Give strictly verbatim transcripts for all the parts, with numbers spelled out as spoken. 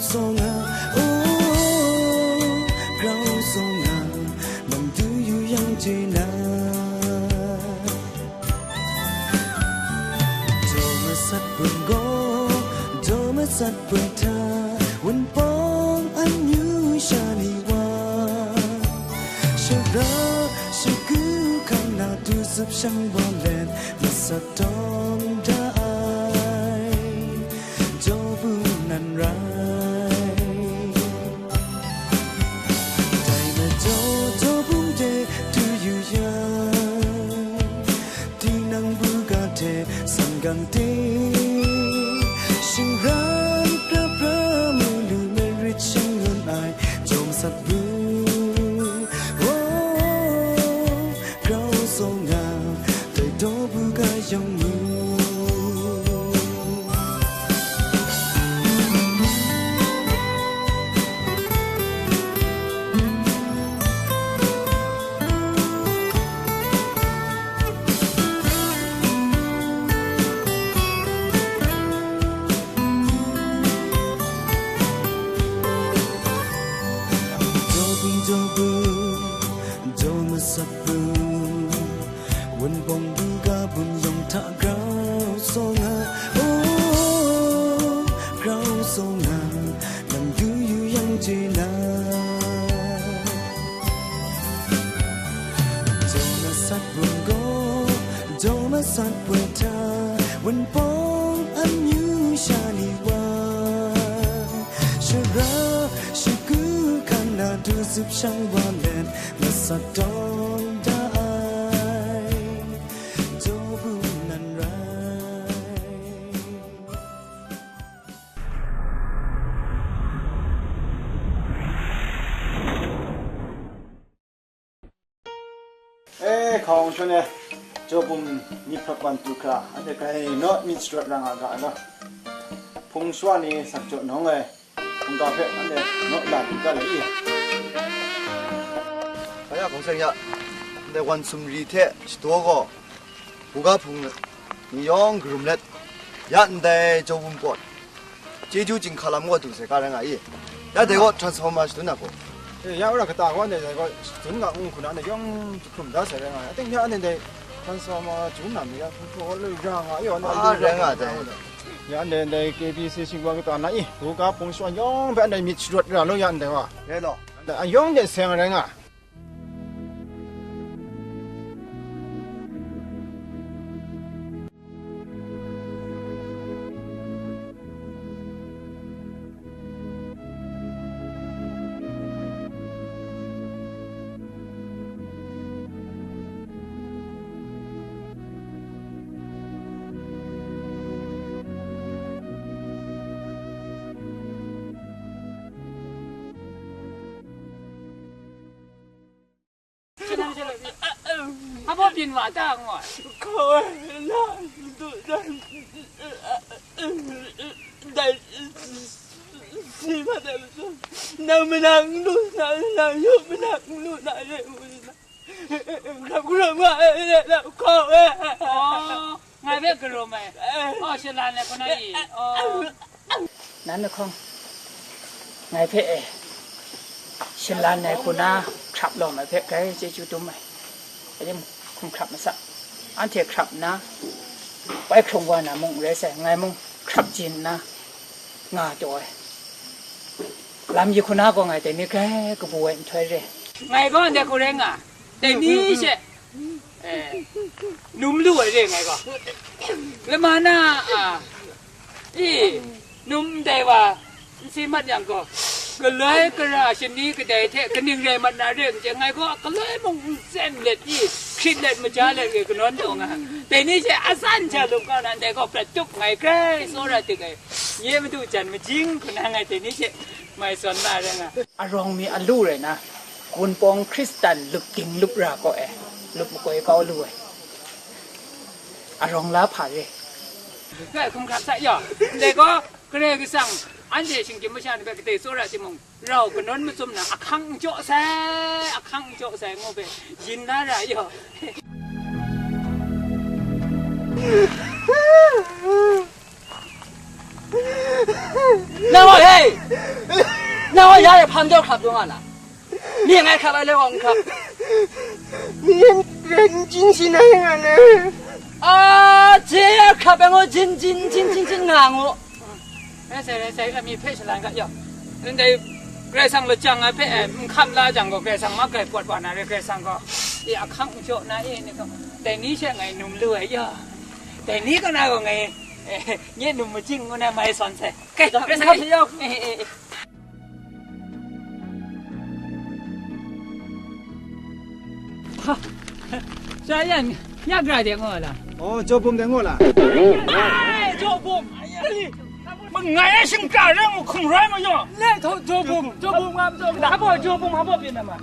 Song a, oh, grau song a, nang du yu yang je na. Jaw masat bun gaw, jaw masat bun hta, wunpawng amyu sha ni wa. Shara shagu hkang na du zup shang wa let, masat tawng da ai. Jaw bu nan rai. Dai majaw jaw bung de du yu yang, tinang buga hte sanggang ting, shingran pra pra mu lu merit shangun ai jaw masat bu. Oh, grau song a, dai daw buga yawng mu. Jaw bung, jaw bung, jaw masat bung, wunpawng buga bun yawng hta grau song a, oh, grau song a, nang du yu yang je na. Jaw masat bun gaw, jaw masat bun hta, wunpawng amyu sha ni wa. Shara shagu hkang na du zup shang wa let, masat tawng da ai, jaw bu nan rai. E, hkawng shon e, jaw bum myit hprap wan tu hkra, anhte grai naw myit sharawt ra nga ga ai law. Hpung shawa ni sak jaw nawng ai, hpungga hpe anhte naw la lu ga ai i? Kaya hkawng seng ya, ndai wan sumri hte shadaw gaw, buga hpung ni yawng karum let, ya ndai jaw bum pawt, chyeju chyinghka lam gaw du sai ga rai nga i? Ya dai gaw transformer shadun na gaw. E, ya wora kata gaw ndai dai gaw shadun ga ngu hku na, ndai yawng jahkrum da sai rai nga ai. Ating ya ndai dai transformer jahkrum na mi ya hpung hpaw lu ra nga i, ya ndai Ah, rai nga dai. Ya ndai dai K B C shingkang kata na i, buga hpung shawa yawng hpe ndai myit sharawt ra law ya ndai wa. Rai law. Ndai a yawng de seng rai nga. Abo byin wa ta ngu ai. Hkaw ai, na, du, dai, dai, si ma dai, nang manang lu na, nang yu manang lu na, ye, u na. Grap grap nga ai, na, hkaw ai. Oh. Ngai hpe karum ai. Oh, shalan ai hku na i? Oh. Nan lahkawng, ngai hpe e, shalan ai hku na hkrap lawm ai hpe grai chyeju dum ai. Rai tim, hkum hkrap masa. Anhte hkrap nna, woi hkrung wa na mung n rai sai, ngai mung hkrap jin nna nga taw ai. Lam yi hku na gaw ngai dai mi grai kabu ai nhtoi re. Ngai gaw ndai hku rai nga. Dai ni she, eh, num lu ai re ngai gaw. Lama na, a, i, num ndai wa, n si mat yang gaw, galoi gara shani kadai hte kaning rai mat na re n chye, ngai gaw galoi mung n tsen let i, hkrit let maja let re kanawn taw nga. Dai ni she asan sha lum kau na ndai gaw prat tup ngai grai tsawra tik ai. Nye madu jan majing hku na ngai dai ni she mai zawn na re nga. Arawng mi alu rai na, Wunpawng Hkristan lup ding lup ra gaw e, lup makoi kau lu ai. Arawng la hpa re. Hpe hkum hkrap sai yaw, ndai gaw, Karai Kasang, anhte shinggyim masha ni hpe kadai tsawra timung, rau kanawn machyum na, ahkang n jaw sai, ahkang n jaw sai, ngu hpe, yin na ra yaw. Nang gaw, hei! Nang wa ya e hpa majaw hkrap taw nga na? Ni ngai hkrap ai le wa n hkrap. Ni yan rai n jin sin ai nga na? A, je ya hkrap ai ngu, jin, jin, jin, jin, jin nga ngu. Rai sai, rai sai, amying hpe shalan ga yaw. Ndai Karai Kasang lachyang ai hpe, eh, n hkam la jang gaw, Karai Kasang ma grai pawt wa na re, Karai Kasang gaw, e, ahkang n jaw na e, ni gaw, dai ni she ngai num lu ai yaw. Dai ni kaw na gaw ngai, eh, nye num majing ngu na mai sawn sai. Kai, Karai Kasang, eh, eh, eh. Ha. Sha yan, ya gra de ngo la? Oh, Jaw Bum de ngo la? Ai, Jaw Bum. Ma ngai a shingkra rai ngu hkum rai ma yaw. Le tho Jaw Bum, Jaw Bum ngam jaw. Ha bo Jaw Bum ha bo pyin na ma.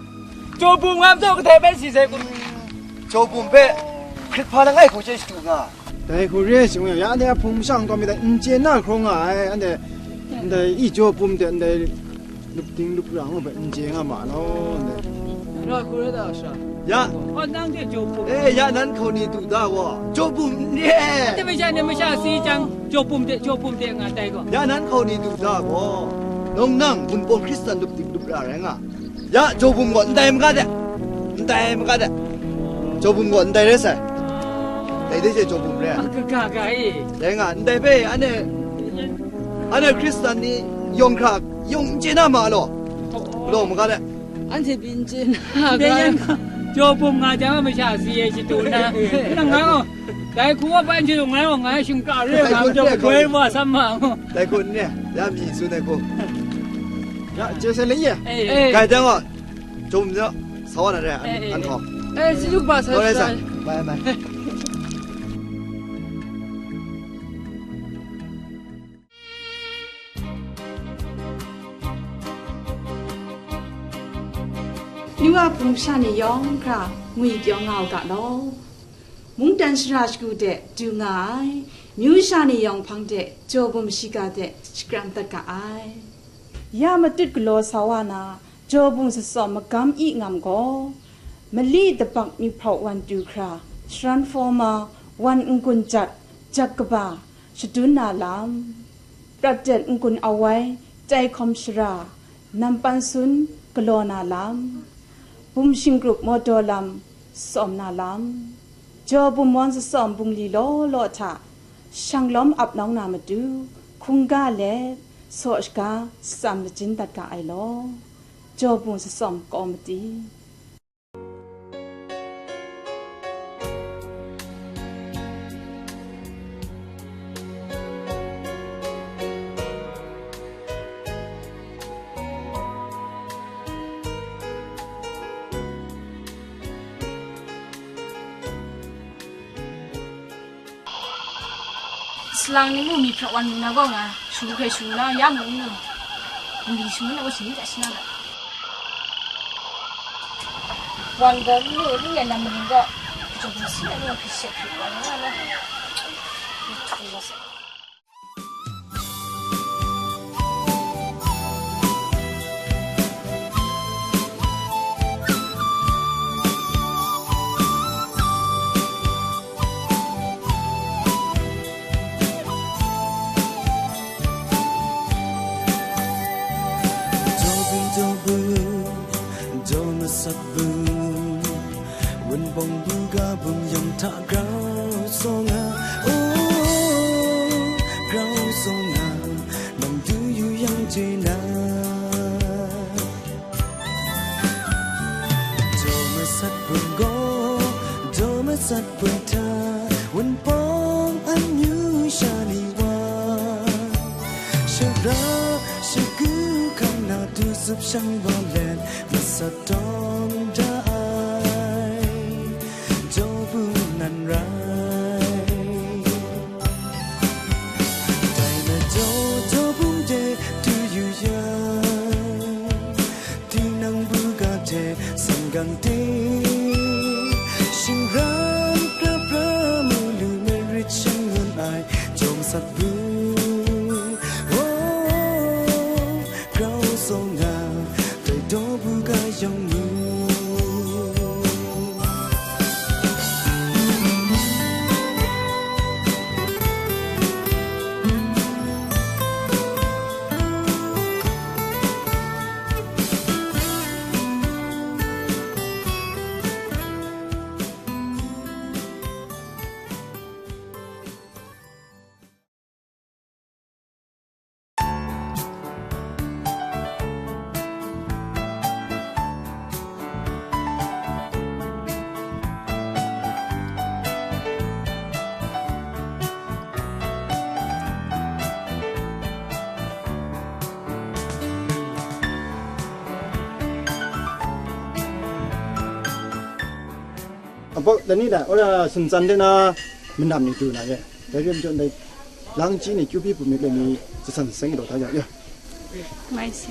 Jaw Bum ngam jaw kadai bai si sai kun. Jaw Bum hpe hkrit hpa langai hku chye shadu nga. Dai hku re ai shaloi, ya anhte a hpung masha nkau mi dai n chye na hkraw nga ai, anhte ndai i Jaw Bum de ndai lup ding lup ra ngu hpe n chye nga ma law, ndai. Ra hku ra da sha. Ya. Oh, nang de Jaw Bum. Eh, ya nan hkau ni du da gaw, Jaw Bum n re. Ate masha ni masha si jang, Jaw Bum de, Jaw Bum de nga tai gaw. Ya nan hkau ni du da gaw, nang nang Wunpawng Hkristan lup ding lup ra rai nga. Ya, Jaw Bum gaw ndai maga de, ndai maga de. Jaw Bum gaw ndai rai sai. Dai de je Jaw Bum re. A, kaga ga e. Dai nga, ndai hpe anhte, anhte Hkristan ni yawng hkra yawng n chye na ma law. Law maga de. Anhte byin chye na ga. Dai yan, Jaw Bum nga jang masha si e shadu na. Nang nga gaw. Dai hku wa ban chye ngai wa ngai shingkra re nga, dai hku wa sam ma ngu. Dai hku n re, ya mi tsun ai hku. Ya, chye sai le ye. Eh, eh. Kai dang wa, Jaw Bum de, sa wa na re, eh, eh, an hkau. Eh, si yu ba sa. Bai, bai. Amyu a hpung sha ni yawng hkra ngwi pyaw nga u ga law. Mungdan shara shagu de du nga ai, amyu sha ni yawng hpang de Jaw Bum shiga de shakram dat ga ai. Ya matut galaw sa wa na, Jaw Bum tsawm magam i ngam gaw, mali dabak myiphraw wan tu hkra, sharan hpaw ma, wan n-gun jat, jat kaba, shadun na lam, prat tet n-gun awai, tai hkawm shara, nampan sun galaw na lam, bum shinggrup mawdaw lam tsawm na lam, Jaw Bum wan tsawm bungli law law hta, shanglawm ap nawng na matu, hkungga let, saw shaga, tsam lajin dat ga ai law, Jaw Bum tsawm kawmati. Salang ni mung myiphraw wan mu na gaw nga, shu hkrai shu na ya mung nu, nli shu na gaw shayin hta shi na ga. Wan gaw n lu, lu ya nam maning gaw, jawng si na gaw hkrit she hkrit wan nga na. Jaw bum, jaw bum, jaw masat bum, Wunpawng buga bum yawng hta grau sa nga, oh, grau sa nga, nang du yu yang chye na. Jaw masat bum gaw, jaw masat bum hta, Wunpawng amyu sha ni wa, shara shagu hkang na du zup shang wa let, masat tawng da ai, jaw bum nan rai. Dai majaw jaw bum de du yu yang, tinang buga hte sanggang ting, shingran pra pra mu lu marit shangun ai, jaw masat bum, oh, grau sa nga, dai daw buga yawng mu. Bok, dai ni dai, ora sumtsan de na, manam ni du na ye. Dai rim jaw dai, lang chi ni kyu pyi bum myit le ni, tsasan seng daw ta ya, ya. Mai si.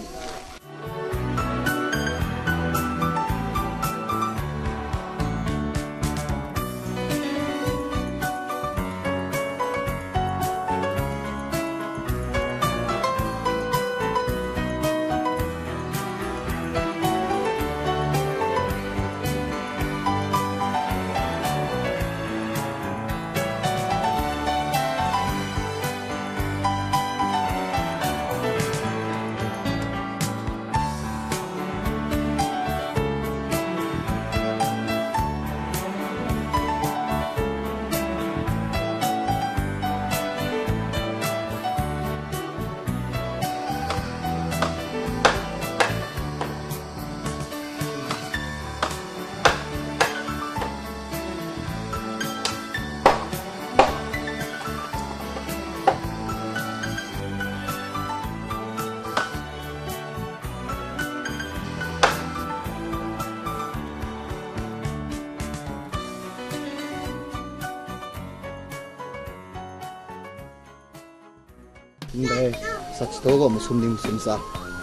Ndai sat shadaw gaw masum ning masum tsa,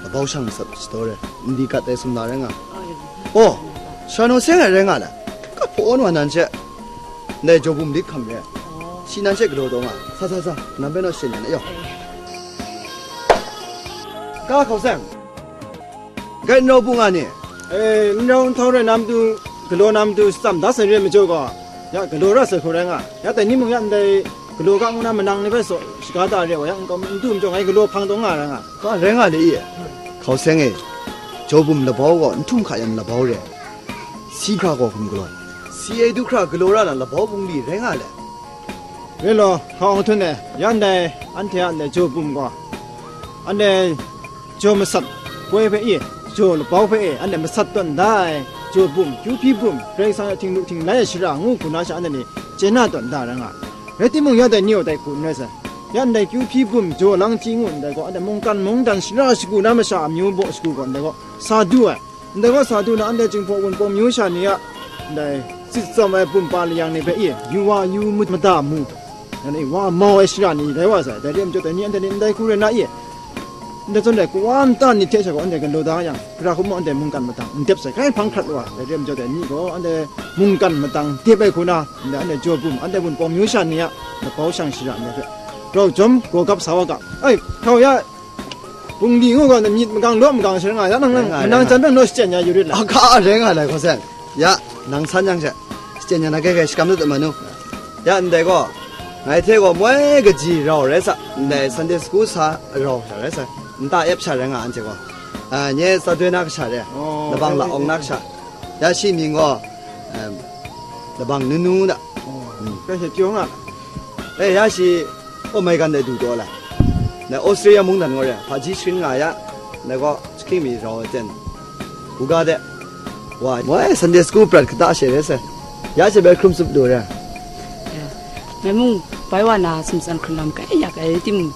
labau shang masat shadaw re, ndi gat ai sumla rai nga. Oh, shano seng ai rai nga le, kahpaw wan wa nan she, ndai jaw bum lit hkam re, shi nan she galaw taw nga, sa, sa, sa, nan bai naw shen yan ai yaw. Ka hkau seng. Gai n rau bu nga ni? E, n rau n htau rai na matu, galaw na matu, shachyam da sai re ai majaw gaw, ya galaw ra sai hku rai nga. Ya dai ni mung ya ndai galaw ga ngu na manang ni hpe saw shaga da re ai wa ya, n kau n du majaw ngai galaw hpang taw nga rai nga. Ka rai nga le i? Hkau seng e, jaw bum labau gaw n htum hka yan labau re, si hkra gaw hkum galaw, si e du hkra galaw ra na labau bungli rai nga le. Re law, hkawng hkun e, ya ndai, anhte a ndai jaw bum gaw, anhte jaw masat poi hpe e, jaw labau hpe e, anhte masat tawn da ai, jaw bum, kyu hpyi bum, Karai Kasang a htinglu htinglai ai shara ngu hku na sha anhte ni chye na tawn da ra nga. Rai timung, ya dai ni gaw dai hku n rai sai. Ya ndai kyu hpyi bum, jaw lang hti ngu ndai gaw, anhte mungkan mungdan shara shagu na masha amyu baw shagu gaw ndai gaw, sa du ai. Ndai gaw sa du na, anhte Jinghpaw Wunpawng myu sha ni a ndai tsit tsawm ai bumpa layang ni hpe e, yu wa yu mada mu, yang e, wa mau ai shara ni rai wa sai. Dai re ai majaw dai ni anhte ni ndai hku rai na e, ndai zawn dai kawa nta ni hte sha gaw anhte galaw da yang, gara hku mung anhte mungkan madang n dep sai, grai hpang hkrat wa. Dai re ai majaw dai ni gaw anhte mungkan madang dep ai hku na, ndai anhte jaw bum, anhte Wunpawng myu sha ni a labau shang shara ndai hpe grau jawm gaw gap sa wa ga. Ai, hkau ya, Bungli ngu gaw, myit magang, law magang sha nga, ya nang, nang, rai nga, manang rai nga. Jan dang naw shachyen ya yu rit la. A, hka rai nga lai, hkau seng. Ya, nang san yang she, shachyen ya na kai kai shakam dat ma nu. Ya, ndai gaw, ngai hte gaw moi kaji rau rai sa, ndai Sunday school sa rau sha rai sa, nta ep sha rai nga anhte gaw. A, nye sa doi na kasha re, oh, labang la ong na kasha. Ya shi mying gaw, em, labang nunu da. Oh, mm. Kai she pyaw nga. E, ya shi, oh, mai gan dai du taw la. Na Australia mungdan gaw re, hpaji sharin nga ya, na gaw, chahkring mi rau ai ten, u ga de, wa, moi Sunday school prat kata she re se, ya she bai hkrum tsup du re. Ya, ngai mung, bai wa na sumtsan hkrun lam kai ya kai timung,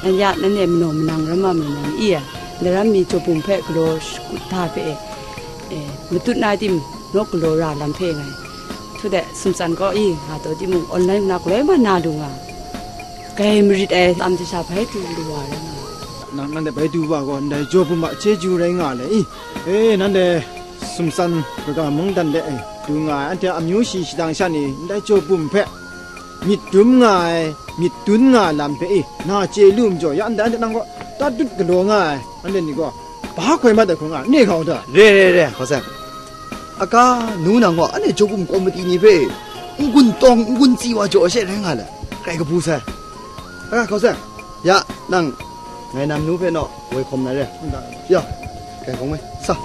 nan ya, nan e manaw manang ram ma mi nan i ya, na ram mi jaw bum hpe galaw shakut hta hpe e, e, matut na tim, naw galaw ra lam hpe ngai. Htu de, sumtsan gaw i, nga taw timung, online na galoi ma na lu nga. Kai marit ai tam jasha bai du lu wa rai nga. Nang, nanhte bai du wa gaw, ndai jaw bum a chyeju rai nga le i. E, nanhte sumtsan kaga mungdan de, e, du nga ai, anhte a amyu shi shadang sha ni, ndai jaw bum hpe myit dum nga ai, myit dun nga ai lam hpe e, na chye lu majaw, ya ndai anhte nang gaw tat dut galaw nga ai, anhte ni gaw, ba hkoi mat ai hku nga, ne hkau da. Re, re, re, hkau seng. Aka, nu nang gaw, anhte jaw bum kawm mati ni hpe, n-gun tawng, n-gun tsi wa jaw she rai nga le, grai kabu sai. Aka, hkau seng. Ya, nang, ngai nam nu hpe naw, woi hkawm na re. Nda. Ya, grai hkawm e, sa.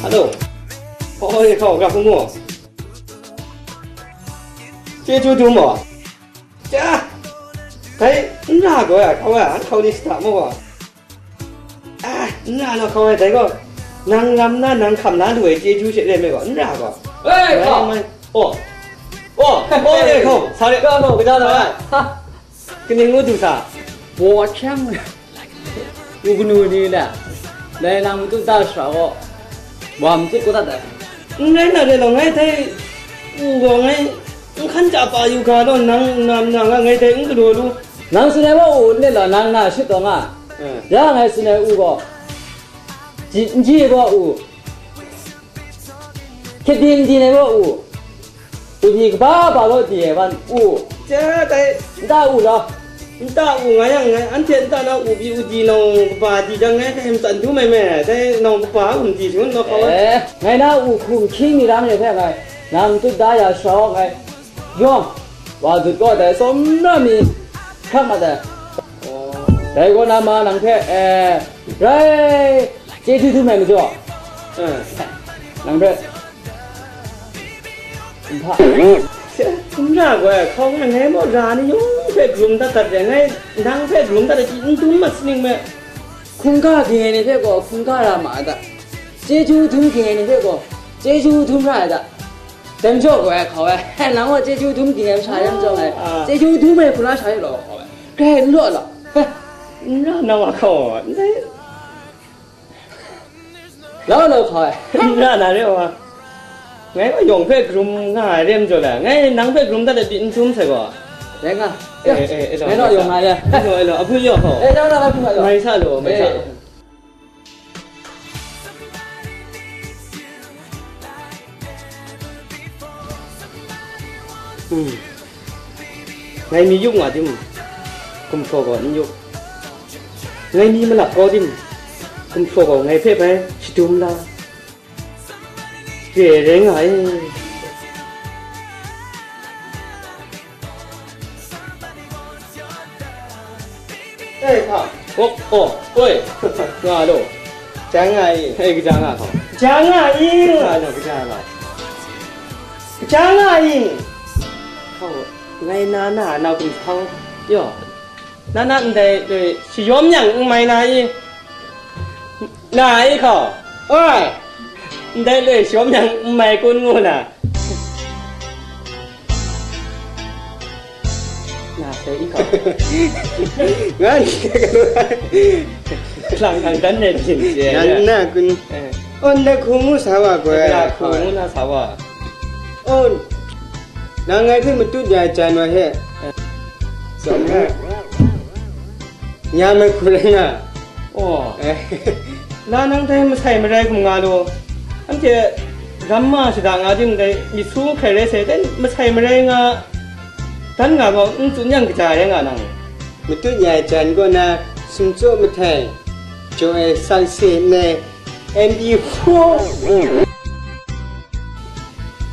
Hello. Hoi, hkau, ga hpung mu. Chyeju dum maw? Ja! Dai n ra gaw ya, hkau ya, an hkau ni shada maw? N ra na hkau ai dai gaw, nang ram na nang hkam la lu ai chyeju she re me gaw, n ra gaw. Ei, hkau! Mai, mai. Oh! Oh! Oh, eh, hkau! Sa re. Hkau, hkau, kaja na? Sa re. Ha! Kaning ngu du sa? Baw chyang. U kanu ni le, dai nang matut da shara gaw, wa matut kau dat ai. N rai na re law, ngai dai u gaw ngai n hkan ja pa yu ga law, nang na, na nga ngai dai n galaw lu. Nang tsun ai wa u n let law, nang na shut taw nga. Eh. Ya ngai tsun ai u gaw, ji, n ji ai wa u, hkyit byin byin ai wa u, u hpyi kaba ba law di ai wan u. Chye dai. Nta u law. Nta u nga yang ngai, anhte nta na u pyi u di nawng kaba di jang ngai hpe matsan dum ai me, dai nawng kaba a um di shangun law hkau ai. Eh, ngai na u hkum hkying ni lam re hpe ngai, nang tut da ya shara ngai, yawng, wa dut kaw dai tsawmra mi hkrak mat ai. Oh. Dai kaw na ma nang hpe, eh, rai, chyeju dum ai majaw, eh, nang hpe, n hpa. N ra gaw ai, hkau nga, ngai maw ra ni yawng hpe karum dat dat re, ngai nang hpe karum dat ai pyi n dum mat saning me. Hkungga gye ai ni hpe gaw hkungga ra ma ai da, chyeju dum gye ai ni hpe gaw chyeju dum ra ai da. Dai majaw gaw ai hkau ai, nang gaw chyeju dum gye ai masha re majaw ngai, ah, chyeju dum ai hkuna sha re law hkau ai, grai n law law. N ra na wa hkau ai, ndai. Lau lau hkau ai. N ra na re wa. Ngai wa yawng hpe karum nga ai re majaw la, ngai nang hpe karum dat ai pyi n dum sai gaw. Rai nga. Eh, eh, eh, ngai naw yawng nga ya. Eh, lo, eh, lo, a bun yaw hkau. Eh, nang na la hkau yaw. Mai sa lo, mai sa lo. Eh. Hmm. Ngai mi yup nga tim, gumhpraw gaw n yup. Ngai mi malap kau tim, gumhpraw gaw ngai hpe bai shadum la. Re rai nga e. Ei, hpa. Oh, oh, oi. Nga lo. Ja nga i. Ei, kaja nga hkau. Ja nga i. Nga lo, kaja nga. Kaja nga i. Hkau, ngai na na nau hkum sa hkau. Yo. Na na ndai loi shayawm yang n mai na i. Na i hkau. Oi. Ndai loi shayawm yang n mai kun ngu na. Na sai i hkau. Ngan lang ang dan ne jin je. Ngan na kun. Eh. On da khu ngu sa wa goi. Ya khu ngu na sa wa. On. Nang ngai hpe matut ya ai jan wa he. Eh. Tsawm na. Nya mai hku rai nga. Oh. Eh. Na nang dai masai marai hkum nga law, anhte ramma shada nga ding dai myit su hkrai rai sai, dai masai marai nga dan nga gaw n tsun yang kaja rai nga nang. Matut ya ai jan kaw na sumtsaw mahtai jaw ai sakse nai M P four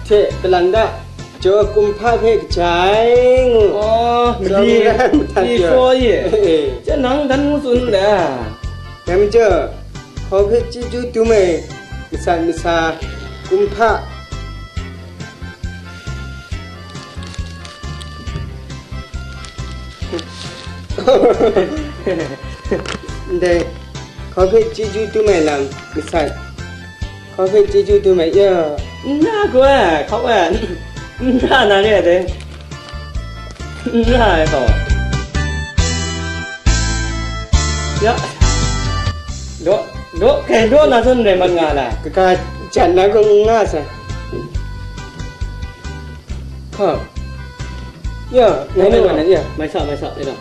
hte kalang da jaw kumhpa hpe kaja ai ngu. Oh, mali, mali hkra i. Eh, eh. Jan nang dan ngu tsun da. Dai majaw, hkau hpe chyeju dum ai masat masa kumhpa. Ndai, hkau hpe chyeju dum ai lam masat. Hkau hpe chyeju dum ai, ya. N na gaw, hkau e, n ra na re ai dai. N ra ai gaw. Ya. Daw, daw, kai daw na zawn rai mat nga la. Kaga jan na gaw n nga sai. Hkau. Ya, ngai naw na, ya. Mai sa, mai sa, e daw.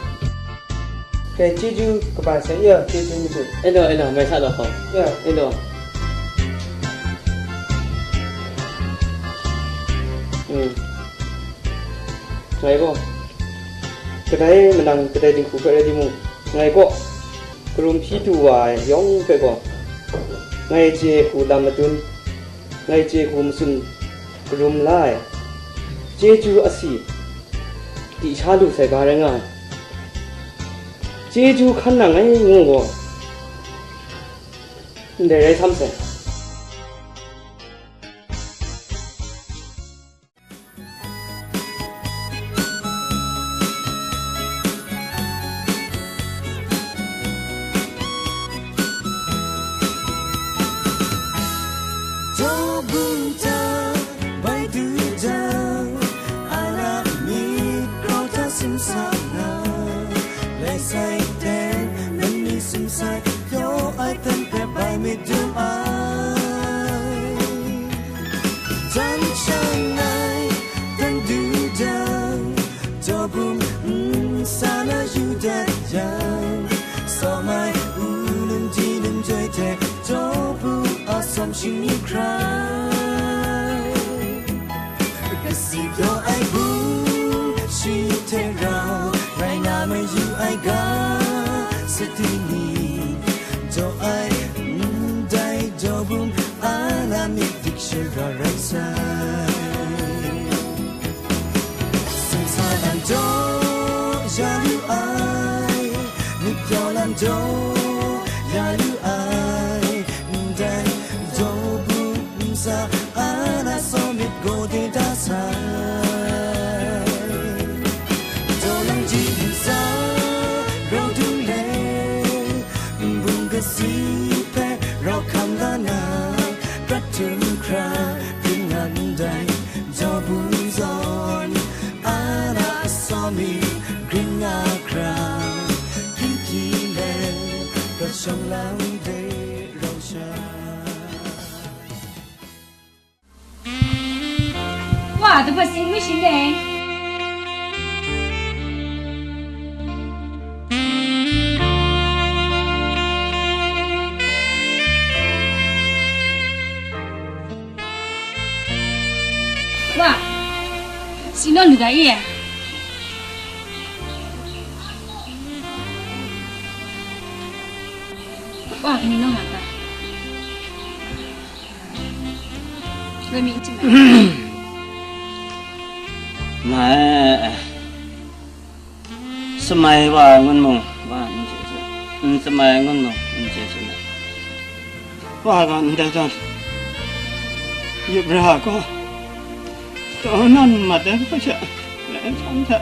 Dai chyeju kaba sai, ya, chyeju madu. E daw, e daw, mai sa daw hkau. Ya. E daw. Hmm. Ngai gaw, kadai manang, kadai dinghku hpe rai timung, ngai kaw, karum hpyi du wa ai yawng hpe gaw, ngai chye hku lam madun, ngai chye hku matsun karum la ai, chyeju asi, di sha lu sai ga rai nga ai. Chyeju hkan nang ai ngu gaw, ndai rai sam sai. Bum nsa na yu dat yang, sawm ai u num di num joi hte, jaw bum a sawm shingni hkrai. Kasi pyaw ai bum shi hte rau, rai nga mayu ai ga sadi ni, jaw ai ndai jaw bum a na myit dik shara rai sai. Sumsa lam jaw ya lu ai, myit pyaw lam jaw ya lu ai, ndai jaw bum nsa a na sawm myit gaw de da sai. Daw lang ji nsa rau du le, bum kasi hpe rau hkam la na, prat htum hkra, bring nga ndai, jaw bum zawn, a na sawm myit, grin nga hkra, hpyi hpyi le, prat shawng lang de rau sha. Wa, dapat sing mi shin deng. Wa, sing nawn lu ga i e. Wa, kani nawn nga ta. Mai, samai wa ngun mung, wa n chye su, n samai ngun mung, n chye su na. Wa gaw ndai zawn, yup ra gaw, taw nan mat ai hpe sha, lai hpang hta,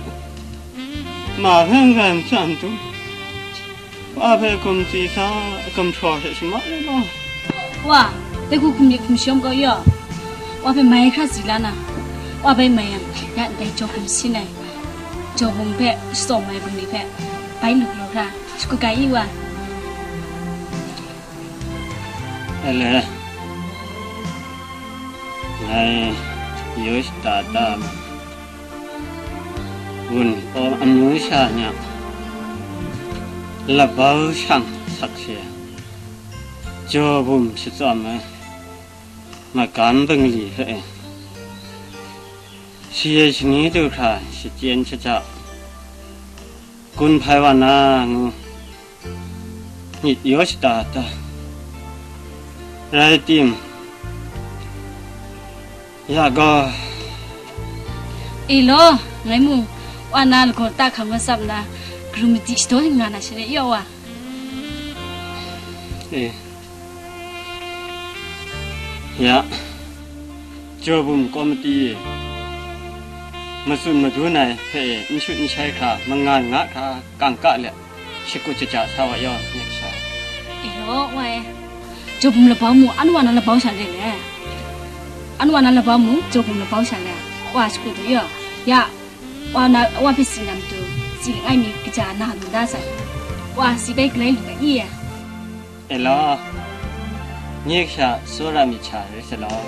ma hkang hkang n san tu. Wa hpe gumtsi sa, gumhpraw hte shaman ai gaw. Wa, dai hku hkum myit hkum shawm kau yaw. Wa hpe mai hkra si la na. Wa bai mai yang, ya ndai jaw hkum sin ai, jaw bum hpe shatsawm ai bum ni hpe bai lu galaw hkra, shakut ga i wa. Ele, ngai yu shada da ma. Wunpawng amyu sha ni a labau shang sakse ai, jaw bum shatsawm ai magam bungli hpe e, shi ai shani du hkra shachyen shaja, gun hpai wa na ngu, myit yaw shada ta. Rai tim, ya gaw. E law, ngai mung, wa na lagaw ta hkam masap nna, karum madi shadaw nga na shaloi yaw wa. E, ya, jaw bum kawmati e, matsun madun ai hpe e, n shut n shai hkra, mangan nga hkra, kangka let, shakut shaja sa wa yaw, nek sha. E law, wa e, jaw bum labau mu, anwa na labau sha le le. Anwa na labau mu, jaw bum labau sha le. Wa shakut du yaw. Ya, wa na, wa hpe si na matu, si langai mi kaja na lu da sai. Wa si bai galai lu ga i e. E law, nek sha tsawra myit sha rai sa law.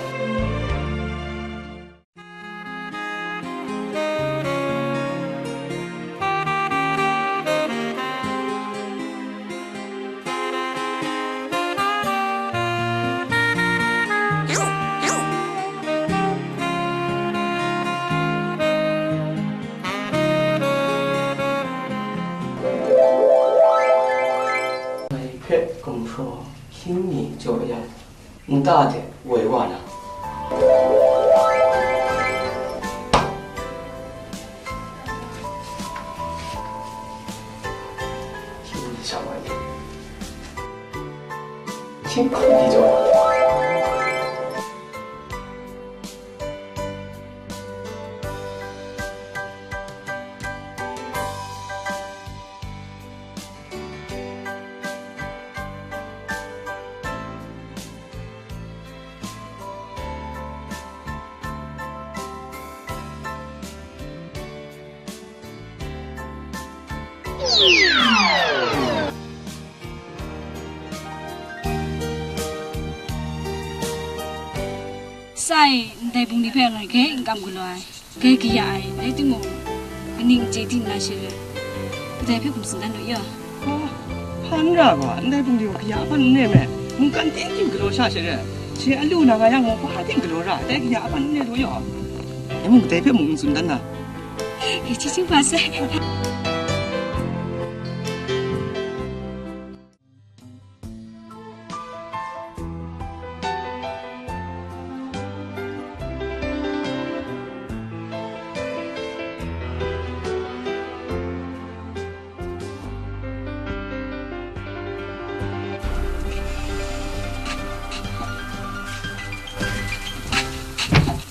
Ngai hpe gumhpraw hkying mi jaw ya. Nta de woi wa na. Hkying ni sha wa ni. Hkying hpang ni jaw wa. Sai, ndai bungli hpe ngai grai n kam galaw ai. Grai kaya ai, rai timung, Kaning chye di nna she re, kadai hpe hkum tsun dan lu ya? Hpa, hpa n ra gaw, ndai hpung de gaw kaya apan n re me, mungkan ting ting galaw sha she re, shi a lu na nga yang gaw, hpa ting galaw ra, dai kaya apan n re lu ya? Dai mung kadai hpe mung n tsun dan na? Chyeju hpa sai.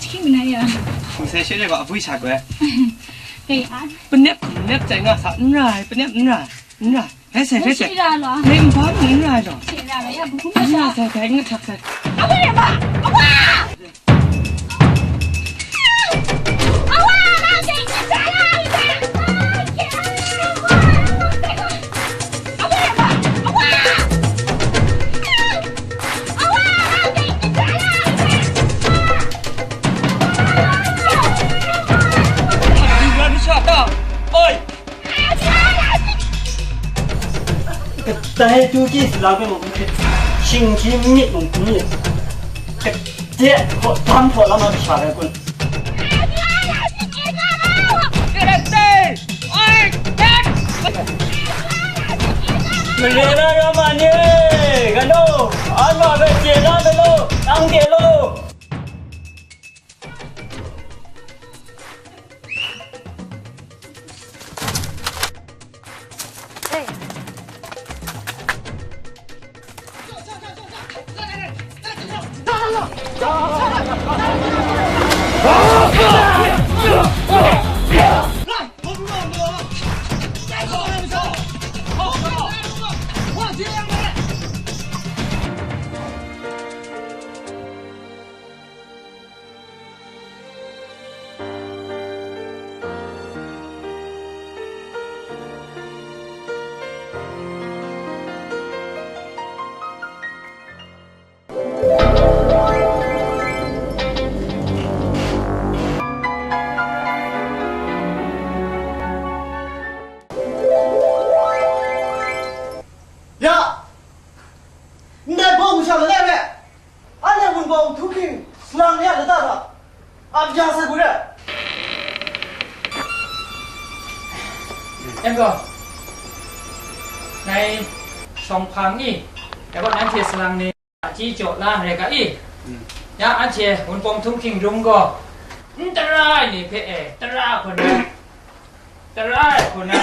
Hkying manai ya. Hkum sai she re gaw, abwi sha goi. Hei, a. Panep, panep tai nga sa, n rai, panep n rai, n rai. Rai sai, rai sai. Shi ra lo. Hei, n ba mung n rai lo. Shi ra lo, ya, bu kum n rai sa. Sai, sai, n rai sai. Awa, awa! Awa! Awa, ma sai, ni sa la, sa. Awa, awa! Awa! Oi! Kadai tu ki sila hpe mung n hkrit, shinggyim myit mung n myit, kade htaw dam htaw lam a kasha rai kun. Mare na ram ma ni e, galaw, anhte hpe chye na galaw, nang chye law. Ya! Ndai bawng masha langai re, anhte Wunpawng htu hkying salang ya lata hta, ap ya sai hku re. Em gaw, ngai shawng hpang i, dai gaw nanhte salang ni a chyi jaw la rai ga i, ya, anhte Wunpawng htu hkying rung gaw, n tara ai ni hpe e, tara hku na, tara ai hku na.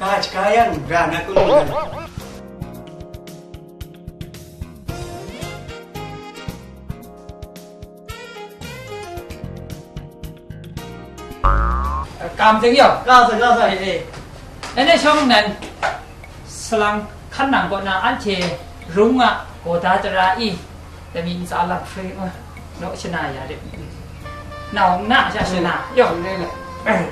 Ka hka yan, bra na kun. Kam ding yaw. Ka sa, ka sa. Eh, eh. Nang e shawng nan, salang hkan nang kaw na anhte rung a gaw da tara i, dai mi ntsa lam hpring, naw shana ya de. Nau nna sha shana yaw. Shana le. Eh.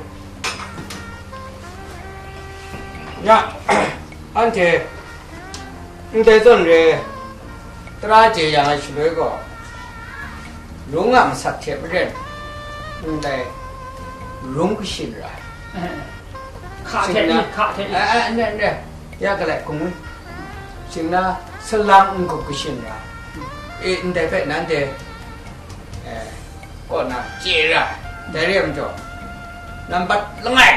Ya, anhte ndai zawn re, tara chye yang ai shaloi gaw, rung a masat hte maren, ndai rung kashin ra ai. Eh, eh. Hka hte i, hka hte i. Eh, eh, n re, n re. Ya galai hkung mi. Shing na salang n-gup kashin ra. E, ndai hpe nanhte, eh, kaw na chye ra. Dai re ai majaw, nambat langai,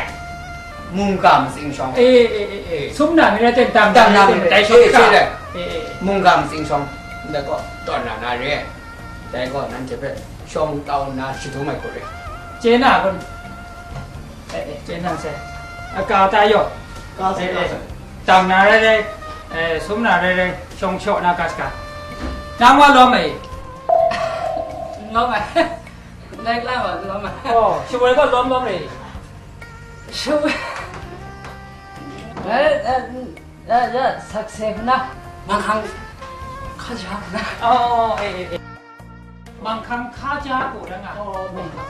mungga matsing shawng. Eh, eh, eh, eh. Sum na mi rai ten, dam na mi rai ten, dai shawng e, hkra. Eh, eh, eh. Mungga matsing shawng, ndai kaw tawn na na re. Dai gaw nanhte hpe shawng tau nna shadum ai hku re. Chye na kun? Eh, eh, chye na sai. A ka ta yaw. Ka sai, eh, ka eh, sai. Dam na rai rai, eh, sum na rai rai, shawng shaw na ka shaka. Nang wa lawm ai? Lawm ai. Lai lai wa lawm ai. Oh, shawoi gaw lawm lawm re. Shawoi. Eh, eh, eh, eh, sakse hku na. Manghkang hkaja hku na. Oh, eh, eh, eh. Manghkang hkaja gaw da nga. Oh, manghkang.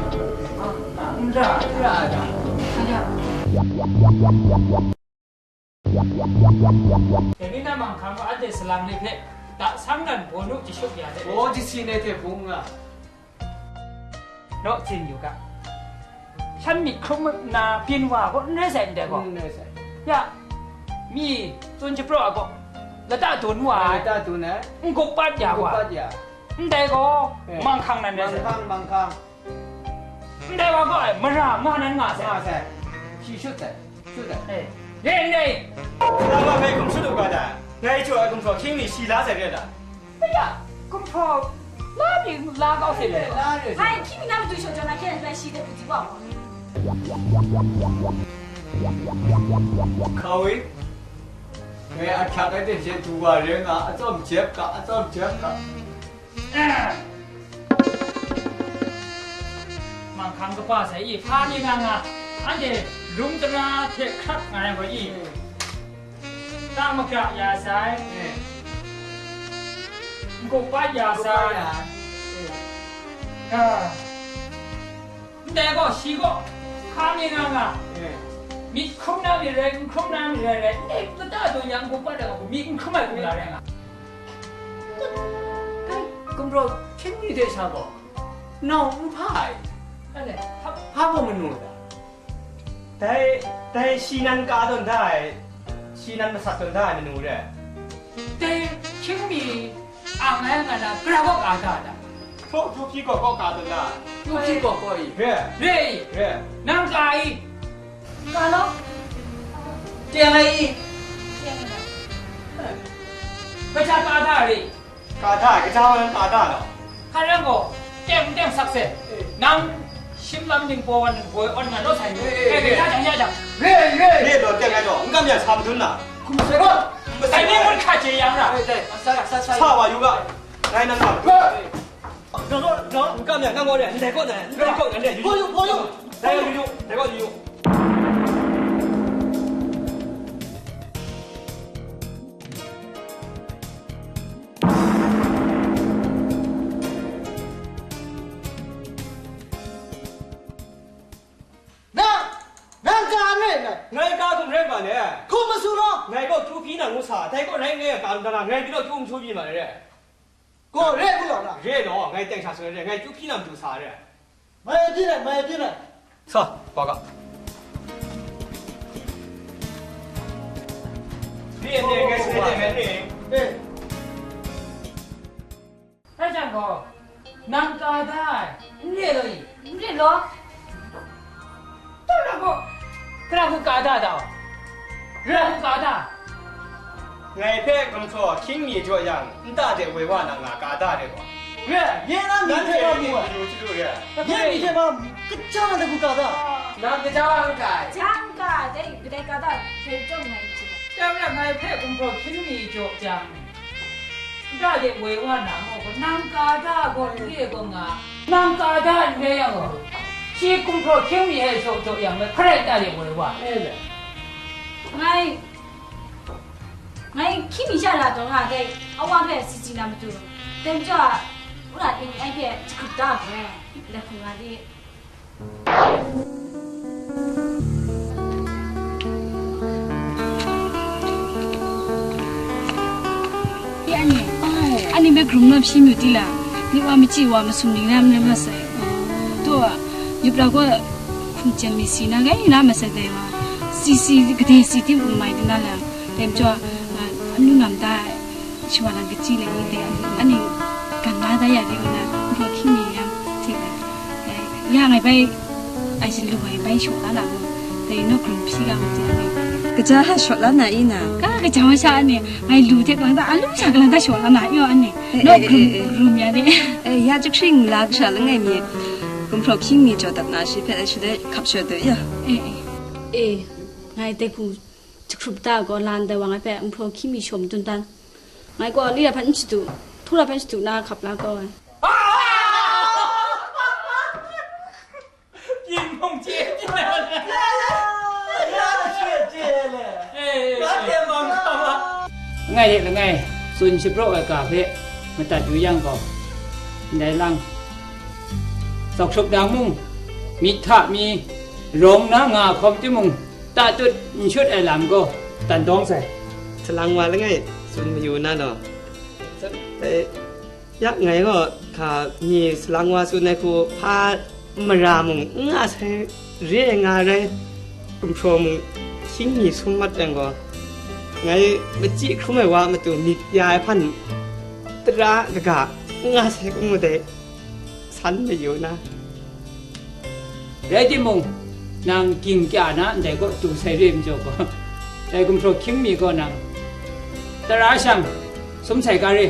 N ra, n ra ai ga. Dai ni na Manghkang gaw anhte salang ni hpe, ta sang nan baw nu jashut ya de. Baw jasi ni hte bung nga. Naw tsin yu ga. Shan myit hkrum na byin wa gaw n rai sai ndai gaw. N rai sai. Ya, mi tsun shapraw ai gaw, lata dun wa ai. Lata dun ai. N gup pat ya wa. N gup pat ya. Ndai gaw, eh, Manghkang nan rai sai. Manghkang, Manghkang. Ndai wa gaw, eh, mara nga nan nga sai. Nga sai. Shi shut sai. Shut sai. Eh, re ndai. Nang gaw ngai hkum shut u ga da? Ngai jaw ai gumhpraw hkying mi shi la sai re da? Aya, gumhpraw la mi la kau sai le. La re. Hai, hkying mi na matu shut jaw na, hkyen lai shi de bu di wa wa. Hkau i, ngai ahkyak ai hte hte du wa re nga, atsawm jep ga, atsawm jep ga. Manghkang kaba sai i, hpa ni nga nga, anhte lung tara hte hkrat nga ai gaw i, ta magra ya sai, n-gup pat ya sai. Ah. Ndai gaw, shi gaw, hka mi nga nga, eh, myit hkrum na mi rai, n hkrum na mi rai rai, ndai lata dun yang, n-gup pat ai gaw, myit n hkrum ai hku la rai nga. Dai gumhpraw hkying mi de sha gaw, nau n hpa ai, ale, hpa, hpa gaw manu da? Dai, dai shi nan ka tawn da ai, shi nan masat tawn da ai manu re? Dai hkying mi ang ai nga na, gara gaw ka da da? Hpaw, hpaw hpyi gaw gaw ka tawn da. Hpaw hpyi gaw gaw i. Re. Re i. Re. Nang ka i. Ka law. Teng ai i. Kaja ka da re. Ka da, kaja wa nan ka da law. Hkra rai gaw, teng teng sak se. Nang shim lam ning paw wan boi awn nga law sai. Eh, eh, eh, eh. Re, re, re. Re law, teng ai law, n kam ya sa madun na. Hkum sai gaw. Sai ni mun hka je yang ra. Eh, dai, sa, sa, sa. Sa wa yu ga. Ngai nang sa. N kam ya, nang gaw re, ndai kaw na, ndai kaw na, ndai yu. Paw yu, paw yu. Ndai yu yu, ndai kaw yu yu. Nang, nang ka an rai nna? Ngai ka hkum rai ma le? Hkum masu law? Ngai gaw kyu hpyi nang ngu sa, dai gaw rai ngai a ka n-, ngai pyi law kyu n hpyi ma le? Gaw re ngu law na? Re law, ngai teng sha shaloi re, ngai kyu hpyi na matu sa re. Mai byin ai, mai byin ai. Sa, wa ga. Re, re, ngai shaloi re, ngai re. Eh. အဲဒါကြောင့်ကော နံကတာ နံလေလို့ နံလေလို့ တော့တော့ကော ကရခုကာတာတော့ ရခုကာတာ Ngai hpe gumhpraw hkying mi jaw yang, nta de woi wa na nga ka da de gaw. Re, nye na mi hte wa mu ai. Nanhte lu chyu lu re. Nye mi hte wa mu, kaja na de gu ka da. Nang kaja wa n kai. Jang ka, dai, kadai ka da, hpe jawng ngai n chye. Chyang yang ngai hpe gumhpraw hkying mi jaw jang, nta de woi wa na mu gaw, nang ka da gaw n re gaw nga, nang ka da n re yang gaw, shi gumhpraw hkying mi e jaw jaw yang, ngai hparai nta de woi wa. Ngai Ngai hkying mi sha la taw nga dai, awa hpe si si na matu, dai majaw a, wora hte ni ai hpe jahkrup da ai, dai hku nga di. Ani, ani hpe hkrum na hpyi mu ti la, ni wa machyi wa masum ning na n rai masai. Taw, yup la gaw hkum jen mi si na gai na masai dai wa, si si, gade si tim n mai di na la. Dai majaw, a, anu ngam da ai, shawa lang kachyi lai ni dai, ani gan la da ya de na, nraw hkying mi yang, hte la. Ya ngai bai, ai shalu ai bai shaw la na mu, dai naw hkrum hpyi ga mu dai ni. Kaja ha shaw la na i na? Ka kaja wa sha ani, ngai lu hte kalang ta, alu sha kalang ta shaw la na i wa ani. Eh, naw eh, hkrum eh, eh. Hkrum ya ni. Eh, ya jahkring la kasha langai mi, gumhpraw hkying mi jaw dat na shi hpe, shi de hkap shaw de ya. Eh, eh. Eh, ngai dai hku jahkrup da gaw, lan dai wa ngai hpe gumhpraw hkying mi shawm dun dan. Ngai gaw, li la hpan n shadu, htu la hpan shadu na hkap la kau ai. Byin hpung chye chye le. Ya chye chye le. Eh, eh, eh. Ngai de langai, tsun shapraw ai ga hpe madat yu yang gaw, ndai lang, tsawk hkrup nang mung, myit hta mi, rawng na nga hkawm timung, tatut n shut ai lam gaw, dan dawng sai. Salang wa langai, tsun mayu na law. Dai, ya ngai gaw, hka ni salang wa tsun ai hku hpa mara mung n nga sai, re ai nga rai, gumhpraw mung hkying mi sum mat yang gaw, ngai machyi hkrum ai wa a matu myit ya ai hpan tara kaga n nga sai, ngu dai, san mayu na. Rai timung, nang ging kya na ndai kaw du sai re majaw gaw, dai gumhpraw hkying mi gaw nang tara shang sum sai ga re.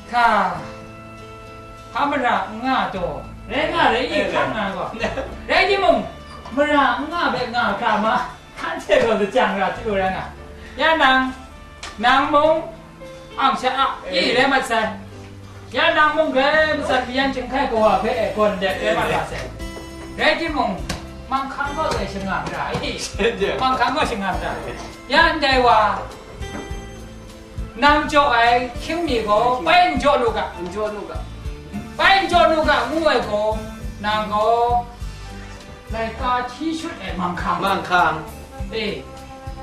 Hka, hpa mara n nga taw, rai nga rai i, eh, hkang nga gaw. Rai timung, mara n nga bai nga hkra ma, hkan hte gaw lajang ra chyu rai nga. Ya nang, nang mung, ang sha a, i, eh, rai mat sai. Ya nang mung rai masat mayan chyinghkai kawa hpe e gawn let rai mat wa sai. Rai timung, manghkang gaw e shangang ra i, manghkang gaw shangang ra. Ya ndai wa, nang jaw ai hkying mi gaw bai n jaw lu ga. N jaw lu ga. Bai n jaw lu ga ngu ai gaw, nang gaw laika hti shut ai manghkang. Manghkang. E,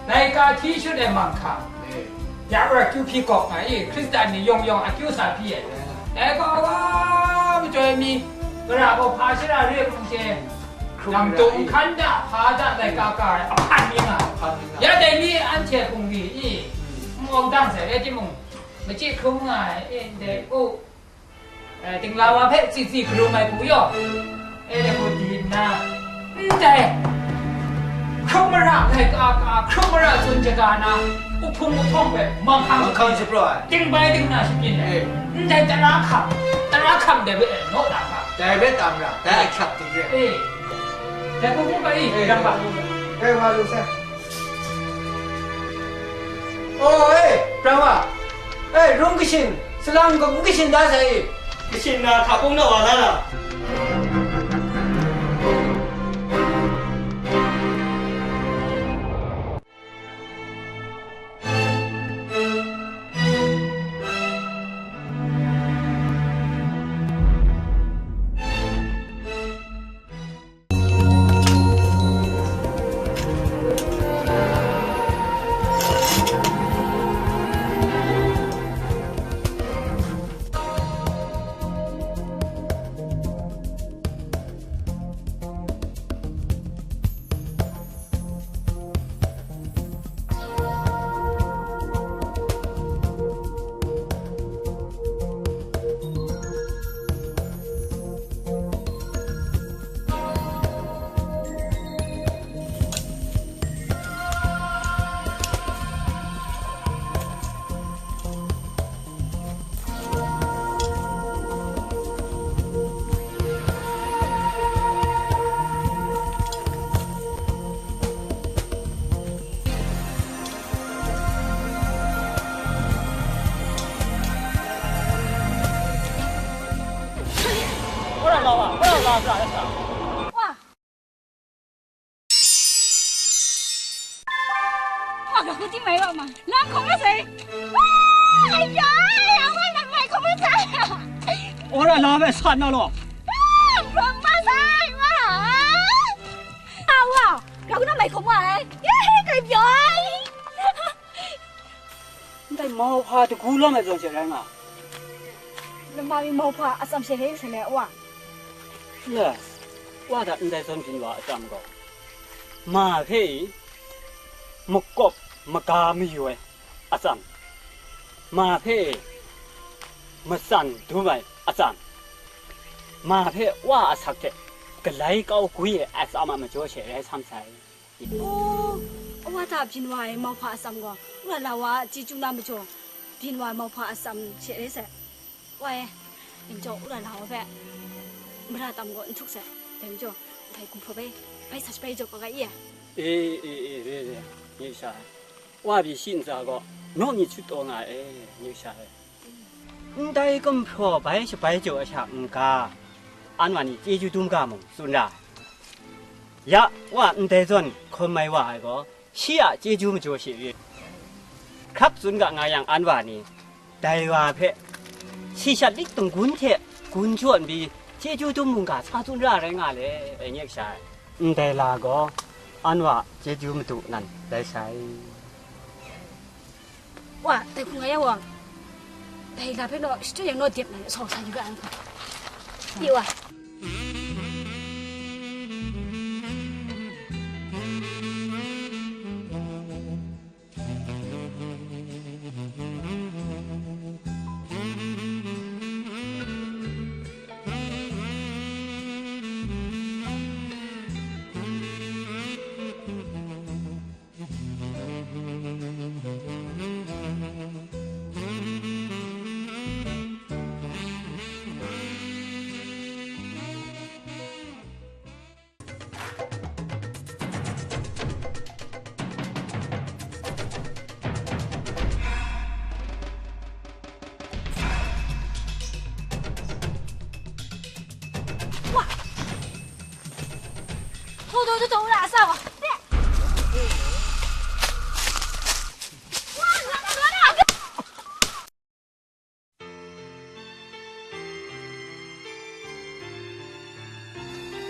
laika hti shut ai manghkang. E. Ya wa kyu hpyi kawk nga i, Hkristan ni yawng yawng akyu sa hpyi ai. E. Dai gaw wa majaw ai mi, gara gaw hpa shara re hkrum she, hkrum namtung ra i. Hkan da, hpa da, laika ka ai, ahpan mi nga. Ahpan mi nga. Ya dai ni anhte hpung ri i, hmm, n awng dang sai rai timung, machyi hkrum nga ai, e, ndai u, e, dingla wa hpe tsi tsi hkarum ai hku yaw, e, dai hku di nna, ndai hkrum mara, laika ka hkrum mara tsun shaga na, uhpung uhtawng hpe manghkang, manghkang shapraw ai. Dingbai dingna shabyin ai. E. Ndai tara hkam, tara hkam dai hpe naw na hkam. Dai hpe tam ra, dai a hkyap ding re. E. Dai hku hku ga i, e, dang ga. E, wa lu sai. O, e, pran wa. E, rum kashin, salang gaw n kashin da sai i. Kashin na hta kung na wa la na. Wa, wa, ga hku ting mai wa ma, lang hkawm la sai. Wa, ai ya, ya, wa, lang mai hkawm la sai. Ora la me san na lo. Wa, hkawm ma sai, wa. A wa, ga hku na mai hkawm wa ai. Ya, kai bya ai. Ndai mauhpa dagu lawm ai zawn she rai nga. Lama mi mauhpa atsam she hkrai sa le, Wa. Le, Wa, da ndai zawn byin wa atsam gaw, ma hpe i makawp maga mayu ai atsam, ma hpe i matsan dum ai atsam, ma hpe Wa asak hte galai kau gwi ai atsam a majaw she rai sam sai. Oh, Wa hta byin wa ai mauhpa atsam gaw, wora la wa a chyeju na majaw, byin wa ai mauhpa atsam she rai sai. Wa e, ning majaw wora la wa hpe mara tam gaw n htuk sai. Dai majaw, ndai gumhpraw bai, bai sa shabai jaw ga ga i e. E, e, e, re, re, nye sha ai. Wa pyi shi ntsa gaw, naw myit shut taw nga e, nye sha ai. Ndai gumhpraw bai shabai jaw ai sha n-ga, anwa ni chyeju dum ga mung tsun ra ai. Ya, Wa ndai zawn hkawm mai wa ai gaw, shi a chyeju majaw she rit. Hkrap tsun ga nga yang, anwa ni dai wa hpe shi shat lik dunggun hte gun jaw n pyi, chyeju dum mungga sa tsun ra rai nga le, e nye kasha e. Ndai la gaw, anwa chyeju madu nan rai sai. Wa, dai hku nga ya wa. Dai la hpe naw shachyut yang naw dep na, sa sa yu ga ai hku. Ye wa.